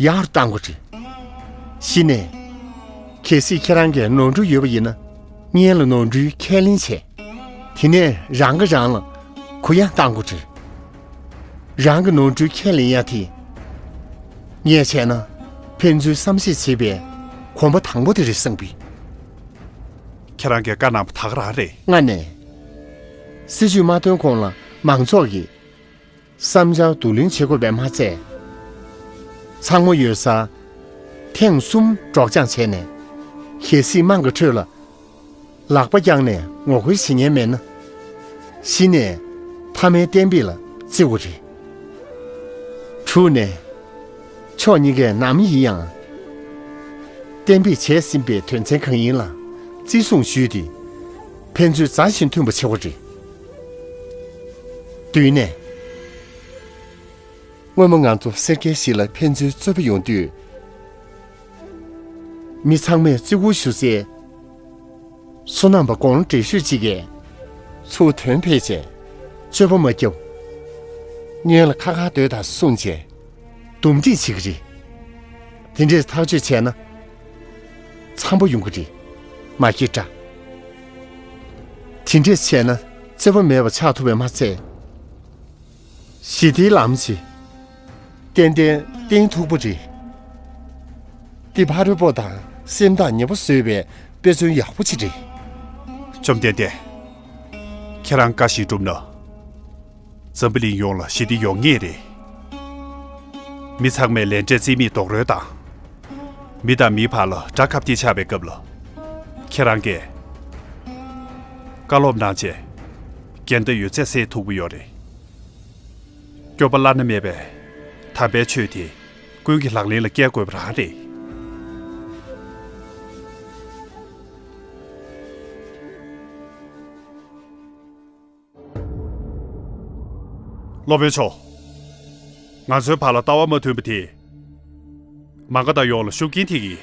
ཡག་རུ་གཏང་དགོས་རེད། བཞི་ནས། གལ་སྲིད་ཁྱེད་རང་གིས་ནོར་འཁྲུལ་ཡོད་པ་ཡིན་ན། སྔོན་ལ་ནོར་འཁྲུལ་ཁས་ལེན་བྱས། དེ་ནས་རང་གིས་རང་ལ་གུ་ཡངས་གཏང་དགོས་རེད། རང་གི་ནོར་འཁྲུལ་ཁས་ལེན་ཡ་དེ། ངས་བྱས་ན་ཕན་ཚུན་བསམ་ཤེས་བྱེད་པའི་གོམ་པ་དང་པོ་དེ་རེད་བསམ་གི། ཁྱེད་རང་གིས་བཀའ་གནང་བ་ད་ག་རང་རེད། ལྔ་ནས། སྲིད་ཇུས་མ་བཏོན་གོང་ལ་མང་ཚོགས་ཀྱིས་བསམ་འཆར་བསྡུ་ལེན་བྱེད་དགོས་པས་མ་ཚད། ཚང་མ་ཡོད་སར་ཐེངས་གསུམ་སྒྲོག་སྦྱང་བྱས་ནས། གལ་སྲིད་དམངས་ཀྱི་ཁྲོད་ལ་ལག་པ་བརྐྱངས་ནས་ངོ་རྒོལ་བྱེད་མཁན་མེད་ན། གཞི་ནས་མཐའ་མའི་གཏན་འབེབས་ལ་བརྩི་དགོས་རེད། དྲུག་ནས། ཕྱོགས་གཉིས་ཀས་ནམ་ཡིན་ཡང་གཏན་འབེབས་བྱས་ཟིན་པའི་དོན་ཚན་གང་ཡིན་ལ་བརྩི་སྲུང་ཞུས་ཏེ། ཕན་ཚུན་མཛའ་ཞིང་མཐུན་པ་བྱེད་དགོས་རེད། བདུན་ནས། སྔོན་མ་ང་ཚོ་སེར་སྐྱའི་གཞིས་ལ་ཕན་ཚུན་རྩོད་པ་ཡོང་དུས། མི་ཚང་མས་བརྩི་བཀུར་ཞུ་སའི་སོ་ནམ་པ་དགུང་ལོ་བགྲེས་ཤོས་གཅིག་གིས་ཚུར་དོན་ཕེབས་བྱས་རྩོད་པ་མ་བརྒྱབ། སྔོན་ལ་ཁ་ཁ་སྡོད་དང་གསུངས་བྱས་འདུམ་འགྲིག་བྱེད་ཀྱི་རེད། དེ་འདྲས་ཐག་གཅོད་བྱས་ན་འཚམ་པོ་ཡོང་གི་རེད། མ་སྐྱེས་དགྲ། དེ་འདྲས་བྱས་ན་རྩོད་པ་མེད་པ་ཆགས་ཐུབ་པས་མ་ཚད། ཞི་བདེའི་ལམ་ཞིག་ཏན་ཏན་བརྟན་ཐུབ་པ་རེད། འདི་ཕ་རོལ་པོ་དང་སེམས་ཐག་ཉེ་པོ་བཟོས་པའི་དཔེ་མཚོན་ཡག་པོ་ཅིག་རེད། བཅོམ་ལྡན་འདས། ཁྱེད་རང་བཀའ་བཞིན་བསྒྲུབས་ན། འཛམ་བུ་གླིང་ཡོངས་ལ་ཞི་བདེ་ཡོང་ངེས་རེད། མི་ཚང་མས་ལས་འབྲས་རྩིས་མེད་རྡོག་རོལ་དང་། མི་དང་མིའི་བར་ལ་དགྲ་ཁ་གཏད་ཆགས་པའི་སྐབས་ལ། ཁྱེད་རང་གིས་བཀའ་སློབ་གནང་རྗེས། འགལ་ཟླ་ཡོད་ཚད་སེལ་ཐུབ་ཀྱི་ཡོད་རེད། སྐྱོབ་པ་བླ་ན་མེད་པའི་དམ་པའི་ཆོས་དེ་ཀུན་གྱིས་ལག་ལེན་ལ་བཀལ་དགོས་པ་རང་རེད། སློབ་དཔོན་མཆོག་ང་ཚོའི་བར་ལ་ལྟ་བ་མ་མཐུན་པ་དེས། མ་ག་དྷ་ཡོངས་ལ་ཤུགས་རྐྱེན་ཐེབས་ཀྱི།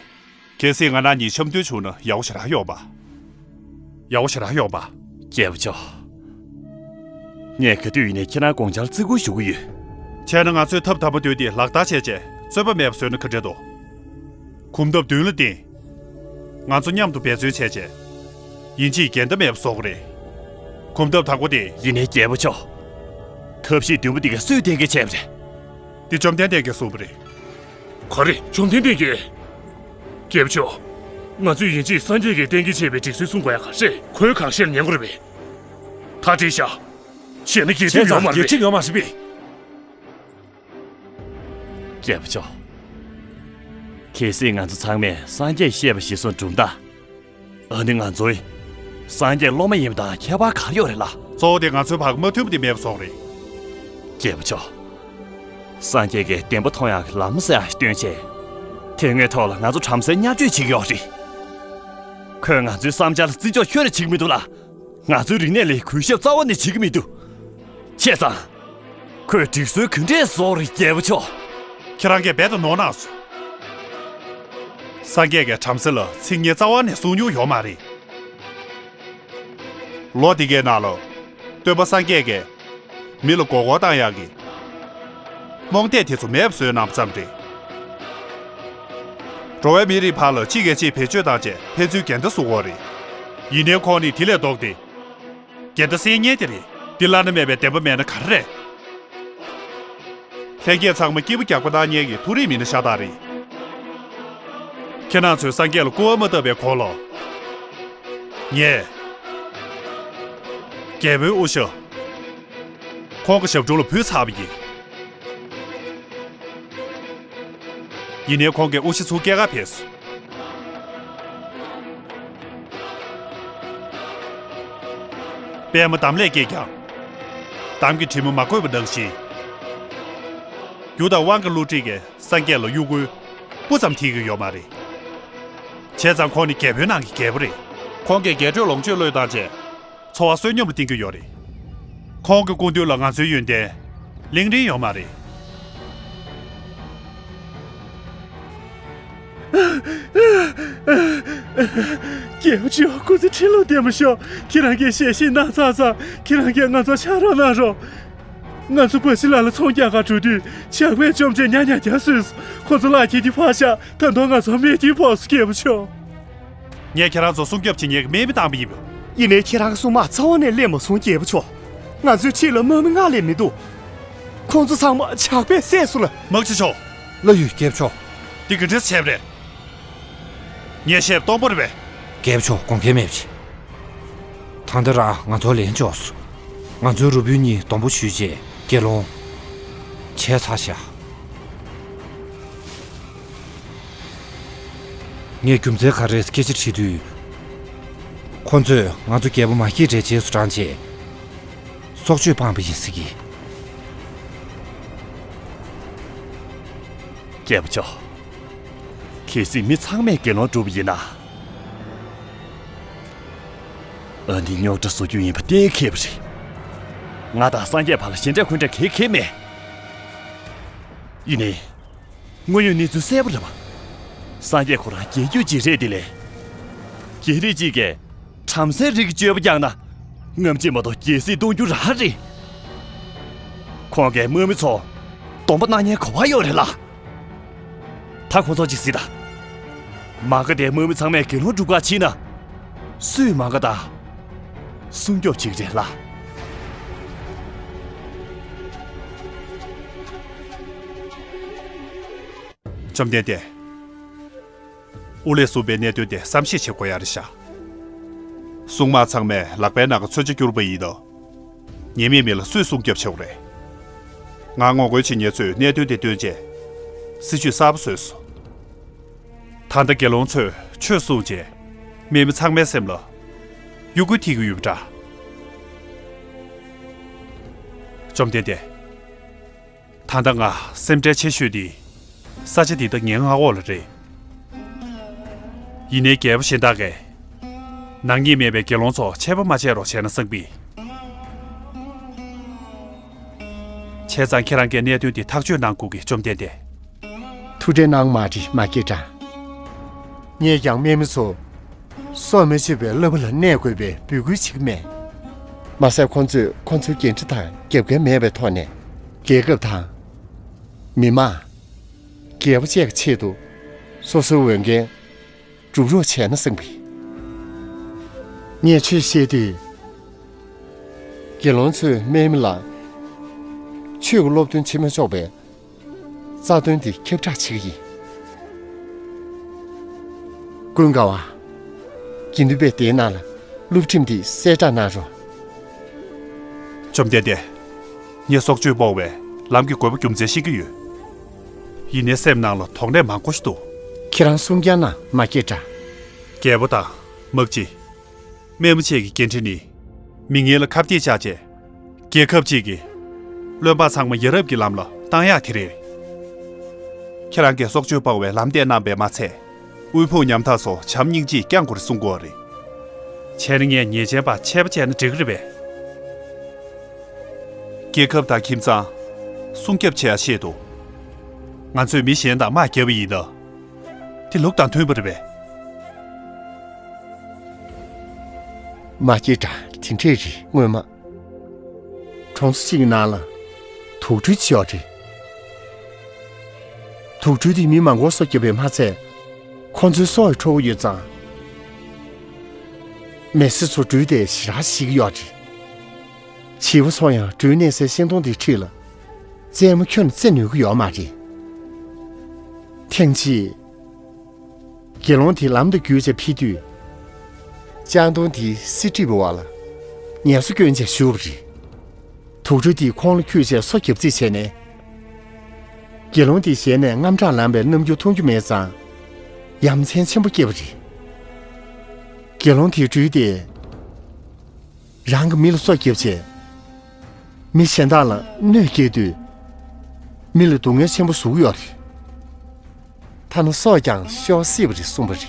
གལ་སྲིད་ང་རང་གཉིས་འཆམ་མཐུན་བྱུང་ན་ཡག་པོ་ཞེ་དྲག་ཡོང་པ། ཡག་པོ་ཞེ་དྲག་ཡོང་པ། རྒྱལ་པོ་མཆོག་ངས་ག་དུས་ཡིན་ནའི་ཁྱེད་རང་དགོངས་འཆར་བརྩི་བཀུར་ཞུ་གི་ཡོད། བྱས་ན་ང་ཚོས་ཐབས་དམ་པ་བཏོན་ཏེ་ལག་བསྟར་བྱས་རྗེས་རྩོད་པ་མེད་པ་བཟོས་ན་ག་འདྲ་འདུག་གོམ་སྟབས་བདུན་ལ་བརྟེན། ང་ཚོ་མཉམ་དུ་འབད་བརྩོན་བྱས་རྗེས། ཡིན་གཅིག་འགལ་ཟླ་མེད་པ་བཟོ་དགོས་རེད། གོམ་སྟབས་དང་པོ་དེ། ཡིན་ནའི་རྒྱལ་པོ་མཆོག་ཐབས་ཤེས་བདུན་པོ་འདི་ག་སུས་གཏན་འཁེལ་བྱས་པ་རེད། འདི་བཅོམ་ལྡན་འདས་ཀྱིས་གསུངས་པ་རེད། ག་རེ། བཅོམ་ལྡན་འདས་ཀྱིས། རྒྱལ་པོ་མཆོག་ང་ཚོས་ཡིན་གཅིག་སངས་རྒྱས་ཀྱིས་གཏན་འཁེལ་བྱས་པའི་སྒྲིག་སྲོལ་སྲུང་དགོས་ཡ་ག་རེ། ཁོའི་གང་བཤད་ཉན་དགོས་རེད་པས། ད་བྲིས་བཞག་བྱས་ན་འགལ་འདུ་ཡོད་མ་རེད་པས། འགལ་འདུ་ཡོད་མ་རེད་པས། རྒྱལ་པོ་མཆོག་གལ་སྲིད་ང་ཚོ་ཚང་མས་སངས་རྒྱས་བཤད་པ་གཞིར་བཟུང་བསྒྲུབ་ན། ཨ་ནི་ང་ཚོའི་སངས་རྒྱས་སློབ་མ་ཡིན་པ་དང་ཁྱད་པར་ག་རེ་ཡོད་རེད་ལ། གཙོ་བོ་དེ་ང་ཚོའི་བར་མ་མཐུན་པ་དེ་མེད་པ་བཟོ་དགོས་རེད། རྒྱལ་པོ་མཆོག་སངས་རྒྱས་ཀྱིས་བདེན་པ་མཐོང་ཡག་གི་ལམ་ཟེར་ཡག་ཞིག་སྟོན་བྱས། དེ་སྔའི་ཐོག་ལ་ང་ཚོ་བྲམ་ཟེའི་བརྙས་བཅོས་བྱེད་ཀྱི་ཡོད་རེད། ཁོས་ང་ཚོའི་བསམ་འཆར་ལ་བརྩི་འཇོག་ཁྱོན་ནས་བྱེད་ཀྱི་མི་འདུག་ལ། ང་ཚོའི་རིག་གནས་ལ་གུས་ཞབས་རྩ་བ་ནས་བྱེད་ཀྱི་མི་འདུག་བྱས་ཙང་། ཁོས་སྒྲིག་སྲོལ་ག་འདྲས་བཟོས་རེད། རྒྱལ་པོ་མཆོག་ཁྱེད་རང་གིས་རྦད་དེ་ནོར་གནང་སོང་། སངས་རྒྱས་ཀྱིས་བྲམ་ཟེ་ལ་ཚིག་ངན་རྩ་བ་ནས་གསུང་མྱོང་ཡོད་མ་རེད། ལོ་འདི་གའི་ནང་ལ། སྟོན་པ་སངས་རྒྱས་ཀྱིས། མི་ལ་མགོ་སྐོར་བཏང་ཡག་གི་རྨོངས་དད་དེ་ཚོ་མེད་པ་བཟོས་གནང་བ་ཙམ་རེད། འགྲོ་བའི་མི་རིགས་བར་ལ་གཅིག་གིས་གཅིག་བེད་སྤྱོད་བཏང་བྱས་ཕན་ཚུན་འགལ་ཟླ་བཟོ་གི་ཡོད་རེད། ཡིན་ནའི་ཁོང་ནི་དེ་ལས་ལྡོག་སྟེ། འགལ་ཟླ་སེལ་མཁན་དེ་རེད། འདི་བླ་ན་མེད་པའི་བདེན་པ་མེད་ན་ག་རེ་རེད། ལྷན་རྒྱས་ཚང་མ་སྐྱིད་པོ་རྒྱག་པ་གནང་མཁན་གྱི་མཐོ་རིས་མི་སྣ་ཤ་སྟག་རེད། ཁྱེད་རང་ཚོས་སངས་རྒྱས་ལ་སྐུར་བ་མ་བཏབ་པའི་གོང་ལ། ངས། རྒྱལ་པོའི་དབུ་ཞྭ། ཁོང་གི་ཞབས་དྲུང་ལ་ཕུལ་ཚར་བ་ཡིན། ཡིན་ནའི་ཁོང་གིས་དབུ་ཞྭ་ཚུར་སྐྱེལ་ག་ཕེབས་སོང་། པད་མ་འདམ་ལས་སྐྱེས་ཀྱང་། འདམ་གྱི་དྲི་མ་མ་གོས་པ་ནང་བཞིན། རྒྱུ་དང་དབང་གི་བསླུ་བྲིད་ཀྱིས་སངས་རྒྱས་ལ་གཡོ་འགུལ་སྤུ་ཙམ་ཐེབས་ཀྱི་ཡོད་མ་རེད། བྱས་ཙང་ཁོང་ནི་རྒྱལ་པོའི་ནང་གི་རྒྱལ་པོ་རེད། ཁོང་གིས་རྒྱས་སྤྲོས་ལོངས་སྤྱོད་བློས་བཏང་རྗེས། འཚོ་བ་བསོད་སྙོམས་ལ་བརྟེན་གྱི་ཡོད་རེད། ཁོང་གི་སྐུ་མདུན་ལ་ང་ཚོའི་ཡོན་ཏན་གླེང་རིན་ཡོད་མ་རེད། རྒྱལ་པོ་མཆོག་སྐུ་ཚེ་ཁྲི་ལོ་བརྟན་པར་ཤོག་ཁྱེད་རང་གིས་ཞལ་བཞེས་གནང་ཚར་ཙང་ཁྱེད་རང་གིས་ང་ཚོར་ཕྱག་རོགས་གནང་རོགས། ང་ཚོ་བ་ཕྱི་ལ་ལ་ཚོང་རྒྱག་གར་འགྲོ་དུས་ཇག་པས་བཅོམ་བྱས་ཉག་ཉག་རྒྱག་བཟོས་སོང་། ཁོ་ཚོ་ལག་ཁྱེར་གྱིས་ཕར་བཞག་ད་དུང་ང་ཚོར་རྨས་སྐྱོན་ཕོག་སོང་རྒྱལ་པོ་མཆོག་ངས་ཁྱེད་རང་ཚོ་སྲུང་སྐྱོབ་བྱེད་མཁན་གྱི་དམག་མི་བཏང་བ་ཡིན་པ། ཡིན་ནའི་ཁྱེད་རང་གི་སྲུང་དམག་རྩ་བ་ནས་སླེབས་མ་སོང་རྒྱལ་པོ་མཆོག་ང་ཚོའི་འཁྲིས་ལ་དམག་མི་ལྔ་ལས་མི་འདུག་ཁོང་ཚོ་ཚང་མ་ཇག་པས་བསད་སོང་ལ། དམག་སྤྱི་མཆོག་བླ་ཡུལ་རྒྱལ་པོ་མཆོག་འདི་ག་འདྲས་བྱས་པ་རེད། ངས་བཤད་སྟོང་པ་རེད་པས། རྒྱལ་པོ་མཆོག་དགོངས་འགལ་མེད་པ་བྱེད། ད་ལྟ་རང་ང་ཚོར་ལན་འཇོག་སོང་། ང་ཚོའི་རུ་དཔོན་གཉིས་སྡོང་པོ་གཞུས་རྗེས་དགེ་སློང་བྱས་ཚར་ཤག་ངས་རྒྱུ་མཚན་ག་རེ་སྐད་ཆ་དྲིས་དུས། ཁོ་ཚོས་ང་ཚོ་རྒྱལ་པོ་མ་སྐྱེས་དགྲའི་རྗེས་སུ་འབྲངས་རྗེས། སྲོག་གཅོད་སྤངས་པ་ཡིན་ཟེར་གི། རྒྱལ་པོ་མཆོག་གལ་སྲིད་མི་ཚང་མས་དགེ་སློང་བསྒྲུབས་པ་ཡིན་ན། ཨ་ནི་རྙོག་དྲ་བཟོ་རྒྱུ་ཡིན་པ་གཏན་འཁེལ་བ་རེད། ང་དང་སངས་རྒྱས་བར་ལ་ཞེ་འགྲས་འཁོན་འགྲས་གང་ཡང་མེད། ཡིན་ནའི། དངོས་ཡོད་གནས་ཚུལ་གསལ་པོ་རེད་པ། སངས་རྒྱས་ཁོ་རང་རྒྱལ་རྒྱུད་ཅིག་རེད་དེ་ལས། རྒྱལ་རིགས་གཅིག་གིས་བྲམ་ཟེའི་རིགས་ཀྱི་སྤྱོད་པ་བསྐྱངས་ན། སྔ་ཕྱི་མ་གཏོགས་རྒྱལ་སྲིད་གཏོང་རྒྱུ་རང་རེད། ཁོང་གིས་དམག་མི་ཚོ་སྡོམ་པ་གནང་མཁན་ག་པར་ཡོད་རེད་ལ། ད་ཁོང་ཚོ་ཅིག་གཟིགས་དང་། མ་ག་དེ་དམག་མི་ཚང་མས་དགེ་སློང་སྒྲུབ་ག་ཕྱིན་ན། སུས་མ་ག་དང་སྲུང་སྐྱོབ་བྱེད་ཀྱི་རེད་ལ། བཅོམ་ལྡན་འདས། དབུ་ལས་གསུངས་པའི་གནད་དོན་དེ་བསམ་ཤེས་བྱེད་དགོས་ཡ་རེད་ཤག་སྲུང་དམག་ཚང་མས་ལག་པའི་ནང་གི་མཚོན་ཆ་བསྐྱུར་པ་ཡིན་ནོ། ཉེས་མེད་མི་ལ་སུས་སྲུང་སྐྱོབ་བྱེད་དགོས་རེད། ང་ངོ་རྒོལ་བྱེད་མཁན་ཚོས་གནད་དོན་དེ་བཏོན་རྗེས། སྲིད་ཇུས་གསར་པ་བཟོས་སོང་། ད་ལྟ་དགེ་སློང་ཚོས་ཆོས་གསུངས་རྗེས། དམག་མི་ཚང་མའི་སེམས་ལ། གཡོ་འགུལ་ཐེབས་ཀྱི་ཡོད་པ་འདྲ། བཅོམ་ལྡན་འདས། ད་ལྟ་ང་སེམས་ཁྲལ་ཆེ་ཤོས་དེ་ས་ཆ་འདི་དང་ངའི་མངའ་འོག་ལ་རེད། ཡིན་ནའི་རྒྱལ་པོ་གཞན་དག་གིས་ནག་ཉེས་མེད་པའི་དགེ་སློང་ཚོ་ཆད་པ་མ་བྱས་རོགས་བྱས་ན་བསམ་གི། བྱས་ཙང་ཁྱེད་རང་གིས་གནད་དོན་འདི་ཐག་གཅོད་གནང་དགོས་ཀི། བཅོམ་ལྡན་འདས། ཐུགས་ཁྲལ་གནང་མ་དྲི་མ་སྐྱེ་དྲ། ངས་ཀྱང་དམག་མི་ཚོ། སྲོག་མི་གཅོད་པའི་བསླབ་པ་ལ་གནས་དགོས་པའི་འབོད་སྐུལ་བྱེད་ཀྱི་མེད། མ་ཟད་ཁོང་ཚོས་ཁོང་ཚོའི་འགན་འཁྲི་དང་རྒྱབ་འགལ་མེད་པའི་ཐོག་ནས། རྒྱལ་ཁབ་དང་། མི་དམངས། རྒྱལ་པོ་བཅས་ཀྱི་ཆེད་དུ། སོ་སོའི་འོས་འགན་སྒྲུབ་རོགས་བྱས་ན་བསམ་གི། ངས་ཆོས་བཤད་དུས། དགེ་སློང་ཚོས་སྨན་མི་ལ་ཆོས་ཀྱི་སློབ་སྟོན་བྱེད་མི་ཆོག་པའི་རྩ་དོན་དེ་ཁྱབ་བསྒྲགས་བྱེད་ཀྱི་ཡིན། ཀུན་དགའ་བ། དགེ་འདུན་པས་དེའི་ནང་ལ་སློབ་ཁྲིམས་འདི་གསལ་བསྒྲགས་གནང་རོགས། བཅོམ་ལྡན་འདས། ངས་སྲོག་གཅོད་སྤོང་བའི་ལམ་གྱི་དགོས་པ་རྒྱུ་མཚན་ཤེས་ཀྱི་ཡོད། ཡིན་ནའི་སེམས་ནང་ལ་དོགས་གནས་མང་པོ་ཞིག་འདུག། ཁྱེད་རང་གསུང་རྐྱང་ན་མ་སྐྱེས་དྲ། རྒྱལ་པོ་དང་དམག་སྤྱི། དམན་མོ་བཅས་ཀྱི་འགན་འཁྲི་ནི། མི་ངན་ལ་ཁ་གཏད་བཅག་བྱས། རྒྱལ་ཁབ་ཅིག་གི་བློན་འབངས་ཚང་མ་ཡ་རབས་ཀྱི་ལམ་ལ་བཏང་ཡག་དེ་རེད། ཁྱེད་རང་གིས་སྲོག་གཅོད་སྤང་བའི་ལམ་སྟོན་གནང་བས་མ་ཚད། དབུལ་ཕོངས་ཉམ་ཐག་ཚོ་བྱམས་སྙིང་རྗེས་བསྐྱང་དགོས་རེད་གསུང་གི་ཡོད་རེད། བྱས་ན་ངས་ཉེས་ཅན་པ་ཆད་པ་བྱས་ན་འགྲིག་གི་རེད་པས། རྒྱལ་ཁབ་དང་ཁྱིམ་ཚང་སྲུང་སྐྱོབ་བྱེད་ཡ་ཆེད་དུ། ང་ཚོས་མི་གཞན་དང་དམག་བརྒྱབ་པ་ཡིན་ན། དེ་ལུགས་དང་མཐུན་པ་རེད་པས། མ་སྐྱེས་དྲ་དེ་འདྲས་རེད། སྔོན་མ་གྲོང་ཚོ་གཅིག་གི་ནང་ལ་དུག་སྦྲུལ་ཅིག་ཡོད་རེད། དུག་སྦྲུལ་དེས་མི་མང་པོར་སོ་བརྒྱབ་པས་མ་ཚད། ཁོ་ཚོའི་སྲོག་ཡང་འཕྲོག་གི་ཡོད་ཙང་། མི་སེར་ཚོ་སྦྲུལ་དེ་ཞེ་དྲག་ཤི་གི་ཡོད་རེད། བྱིས་པ་ཚོ་ཡང་སྦྲུལ་གནས་སའི་ཤིང་སྡོང་དེའི་འཁྲིས་ལ་རྩེད་མོ་ཁྱོན་ནས་རྩེ་ནུས་ཀྱི་ཡོད་མ་རེད། ཐེངས་གཅིག་དགེ་སློང་དེ་ལམ་དུ་བརྒྱུད་བྱས་ཕེབས་དུས། ལྕང་སྡོང་དེའི་སིལ་གྲིབ་འོག་ལ་ངལ་གསོ་སྐྱོན་བྱས་བཞུགས་པ་རེད། དུག་སྦྲུལ་དེས་ཁོང་ལ་འཁྱུད་བྱས་སོ་བརྒྱབ་རྩིས་བྱས་ནས། དགེ་སློང་དེའི་ཞལ་ནས་དངངས་སྐྲག་ལངས་པའི་རྣམ་འགྱུར་མཐོང་རྒྱུ་མེད་ཙང་། ཡ་མཚན་ཆེན་པོ་སྐྱེས་པ་རེད། དགེ་སློང་དེའི་སྦྲུལ་དེས་རང་གི་མི་ལ་སོ་བརྒྱབ་བྱས། མི་གཞན་དག་ལ་གནོད་སྐྱེལ་དུས། མི་ལ་སྡུག་བསྔལ་ཆེན་པོ་བཟོ་གི་ཡོད་རེད། ཐ་ན་སྲོག་ཀྱང་ཤོར་སྲིད་པ་རེད་གསུངས་པ་རེད།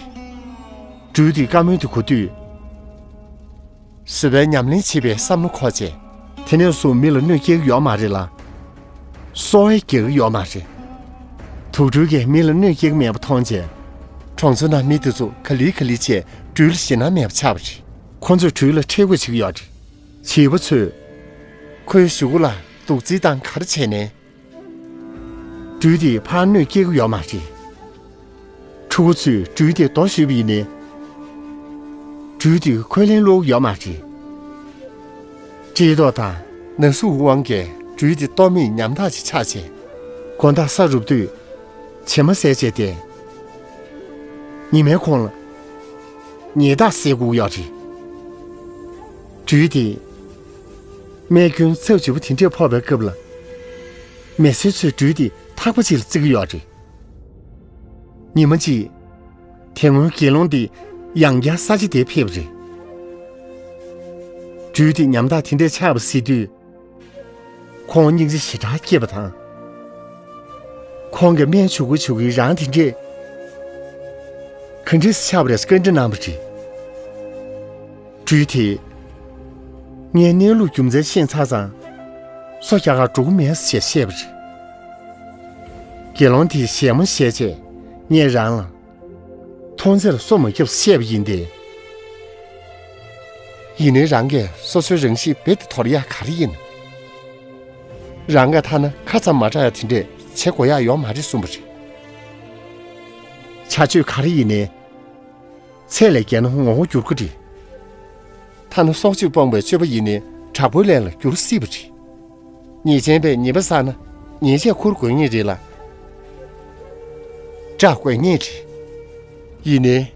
སྦྲུལ་དེས་བཀའ་མོལ་དེ་གོ་དུས། བཟོད་པའི་ཉམས་ལེན་བྱེད་པའི་བསམ་བློ་འཁོར་བྱས། དེ་ནས་བཟུང་མི་ལ་གནོད་སྐྱེལ་གྱི་ཡོད་མ་རེད་ལ། སྲོག་ཡང་རྒྱག་གི་ཡོད་མ་རེད། དུག་སྦྲུལ་གྱིས་མི་ལ་གནོད་སྐྱེལ་གྱི་མེད་པ་མཐོང་བྱས། གྲོང་ཚོའི་ནང་མི་དེ་ཚོ་ག་ལེ་ག་ལེ་བྱས་སྦྲུལ་ལ་ཞེད་སྣང་མེད་པ་ཆགས་པ་རེད། ཁོ་ཚོས་སྦྲུལ་ལ་ཁྲེལ་དགོད་བྱེད་ཀྱི་ཡོད་རེད། བྱིས་པ་ཚོས་ཁོའི་གཟུགས་པོ་ལ་དུག་རྫིས་དང་ག་རེ་བྱས་ནས། སྦྲུལ་དེས་ཕར་གནོད་སྐྱེལ་གྱི་ཡོད་མ་རེད། ཕྲུ་གུ་ཚོས་སྦྲུལ་དེ་རྡོ་གཞུས་པ་ཡིན་ནའི། སྦྲུལ་དེས་ཁས་ལེན་བློ་ཡོད་མ་རེད། བཀྲེས་ལྟོགས་དང་ན་ཟུག་དབང་གིས་སྦྲུལ་དེ་ལྟོ་མེད་ཉམ་ཐག་ཅིག་ཆགས་བྱས། དགོང་དག་ས་རུབ་དུས་བྱེ་མ་བཟས་བྱས་ཏེ། ཉི་མའི་གུང་ལ་ཉི་ཟླ་བཟས་དགོས་ཡོད་རེད། སྦྲུལ་དེས་རྨས་སྐྱོན་ཚབས་ཆེ་པོ་དེ་འདྲས་ཕོག་པའི་སྐབས་ལ། མི་སེར་ཚོས་སྦྲུལ་དེ་ཐག་པ་གཅིག་ལ་བརྩི་གི་ཡོད་རེད། ཉི་མ་གཅིག་དེ་སྔོན་དགེ་སློང་དེ་ཡང་བསྐྱར་ས་ཆ་དེར་ཕེབས་པ་རེད། སྦྲུལ་དེ་ཉམ་ཐག་དེ་འདྲས་ཆགས་པ་གཟིགས་དུས། ཁོང་སྙིང་རྗེ་ཞེ་དྲག་སྐྱེས་པ་དང་། ཁོང་གིས་སྨན་བྱུག་གི་བྱུག་གི་རང་དེ་འདྲས་ག་འདྲས་སེ་ཆགས་པ་རེད་བཀའ་འདྲི་གནང་བ་རེད། སྦྲུལ་དེས། ངས་གནས་ལུགས་རྒྱུ་མཚན་ཤེས་ཚར་ཙང་། སོ་རྒྱག་གར་འགྲོ་གི་མེད་ཟེར་བཤད་པ་རེད། དགེ་སློང་དེས་ཞལ་མོ་བཞེས་བྱས་ངས་རང་ལ། མཐོང་ཚེར་སོ་མ་བརྒྱབ་བཤད་པ་ཡིན་ཏེ། ཡིན་ནའི་རང་གིས་སོ་སོའི་རང་གཤིས་རྦད་དེ་དོར་ཡག་ག་རེ་ཡིན། རང་གིས་ཐ་ན་ཁ་ཙམ་མ་གྲགས་ཡག་དེ་འདྲས་བྱེད་དགོས་ཡག་ཡོད་མ་རེད་གསུངས་པ་རེད། བྱ་སྤྱོད་ག་རེ་ཡིན་ནའི། ཚད་ལས་བརྒལ་ན་ངོ་བོ་འགྱུར་གི་རེད། ཐ་ན་སྲོག་གཅོད་སྤོང་བའི་སྤྱོད་པ་ཡིན་ནའི་དྲག་པོའི་ལས་ལ་འགྱུར་སྲིད་པ་རེད། ཉེས་ཅན་པས་ཉེས་པ་བསགས་ན་ཉེས་ཆད་འཁུར་དགོས་ངེས་རེད་ལ། སྐྲག་དགོས་ངེས་རེད། ཡིན་ནའི།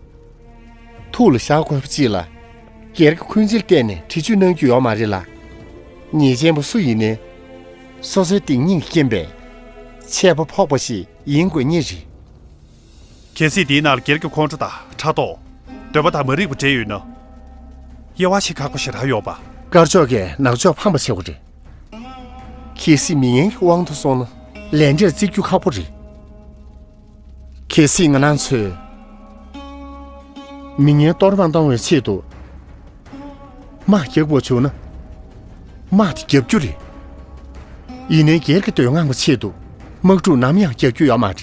ཐུགས་ལ་བཞག་དགོས་པ་གཅིག་ལ། སྒེར་གྱི་འཁོན་འཛིན་བརྟེན་ནས་འདྲི་གཅོད་གནང་རྒྱུ་ཡོད་མ་རེད་ལ། ཉེས་ཅན་པ་སུ་ཡིན་ནའི། སོ་སོའི་སྡིག་ཉེས་ཀྱི་རྐྱེན་པས། ཆད་པ་ཕོག་པ་ཞིག་ཡིན་དགོས་ངེས་རེད། གལ་སྲིད་དེའི་ནང་ལ་སྒེར་གྱི་ཁོང་ཁྲོ་དང་ཕྲག་དོག་འདོད་པ་དང་མ་རིག་པ་འདྲེས་ཡོད་ན། དབྱེ་བ་ཕྱེ་ཁག་པོ་ཞེ་དྲག་ཡོད་པ། དཀར་ཕྱོགས་ཀྱིས་ནག་ཕྱོགས་ཕངས་པ་བྱེད་དགོས་རེད། གལ་སྲིད་མི་ངན་གྱི་དབང་དུ་སོང་ན་ལས་འབྲས་བརྩི་རྒྱུ་ཁག་པོ་རེད། གལ་སྲིད་ང་རང་ཚོས་མི་ངན་གཏོར་མ་གཏོང་བའི་ཆེད་དུ་དམག་རྒྱག་དགོས་བྱུང་ན། དམག་དེ་རྒྱག་རྒྱུ་རེད། ཡིན་ནའི་སྒེར་གྱི་དོན་དངངས་པའི་ཆེད་དུ་དམག་འཁྲུག་ནམ་ཡང་རྒྱག་རྒྱུ་ཡོད་མ་རེད།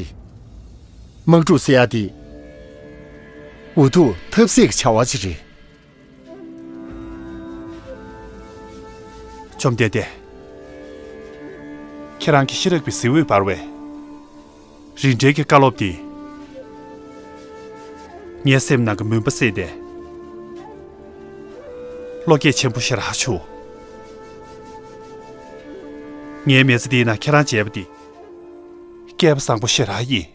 དམག་འཁྲུག་ཟེར་ཡ་དེ། འུ་ཐུག་ཐབས་ཟད་ཀྱི་བྱ་བ་ཅིག་རེད། བཅོམ་ལྡན་འདས། ཁྱེད་རང་གི་ཤེས་རབ་ཀྱི་གཟི་འོད་འབར་བའི་རིན་བྲལ་གྱི་བཀའ་སློབ་འདི། ངའི་སེམས་ནང་གི་མུན་པ་བསལ་ཏེ། བློ་སྐྱེད་ཆེན་པོ་ཞེ་དྲག་བྱུང་། ངའི་མི་ཚེ་འདིའི་ནང་ཁྱེད་རང་མཇལ་བ་འདི། སྐལ་བ་བཟང་པོ་ཞེ་དྲག་ཡིན།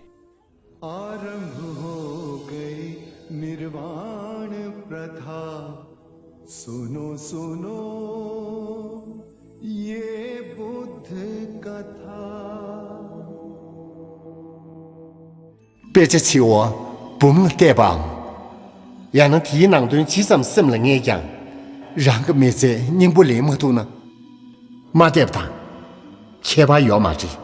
आरंभ हो गई निर्वाण प्रथा। सुनो सुनो ये बुद्ध कथा। དཔེ་ཆ་ཆེ་བ་འབུམ་ལ་བལྟས་པའམ། ཡང་ན་དེའི་ནང་དོན་ཇི་ཙམ་སེམས་ལ་ངེས་ཀྱང་། རང་གི་མི་ཚེ་སྙིང་པོ་ལེན་མ་ཐུབ་ན། མ་བལྟས་པ་དང་ཁྱད་པར་ཡོད་མ་རེད།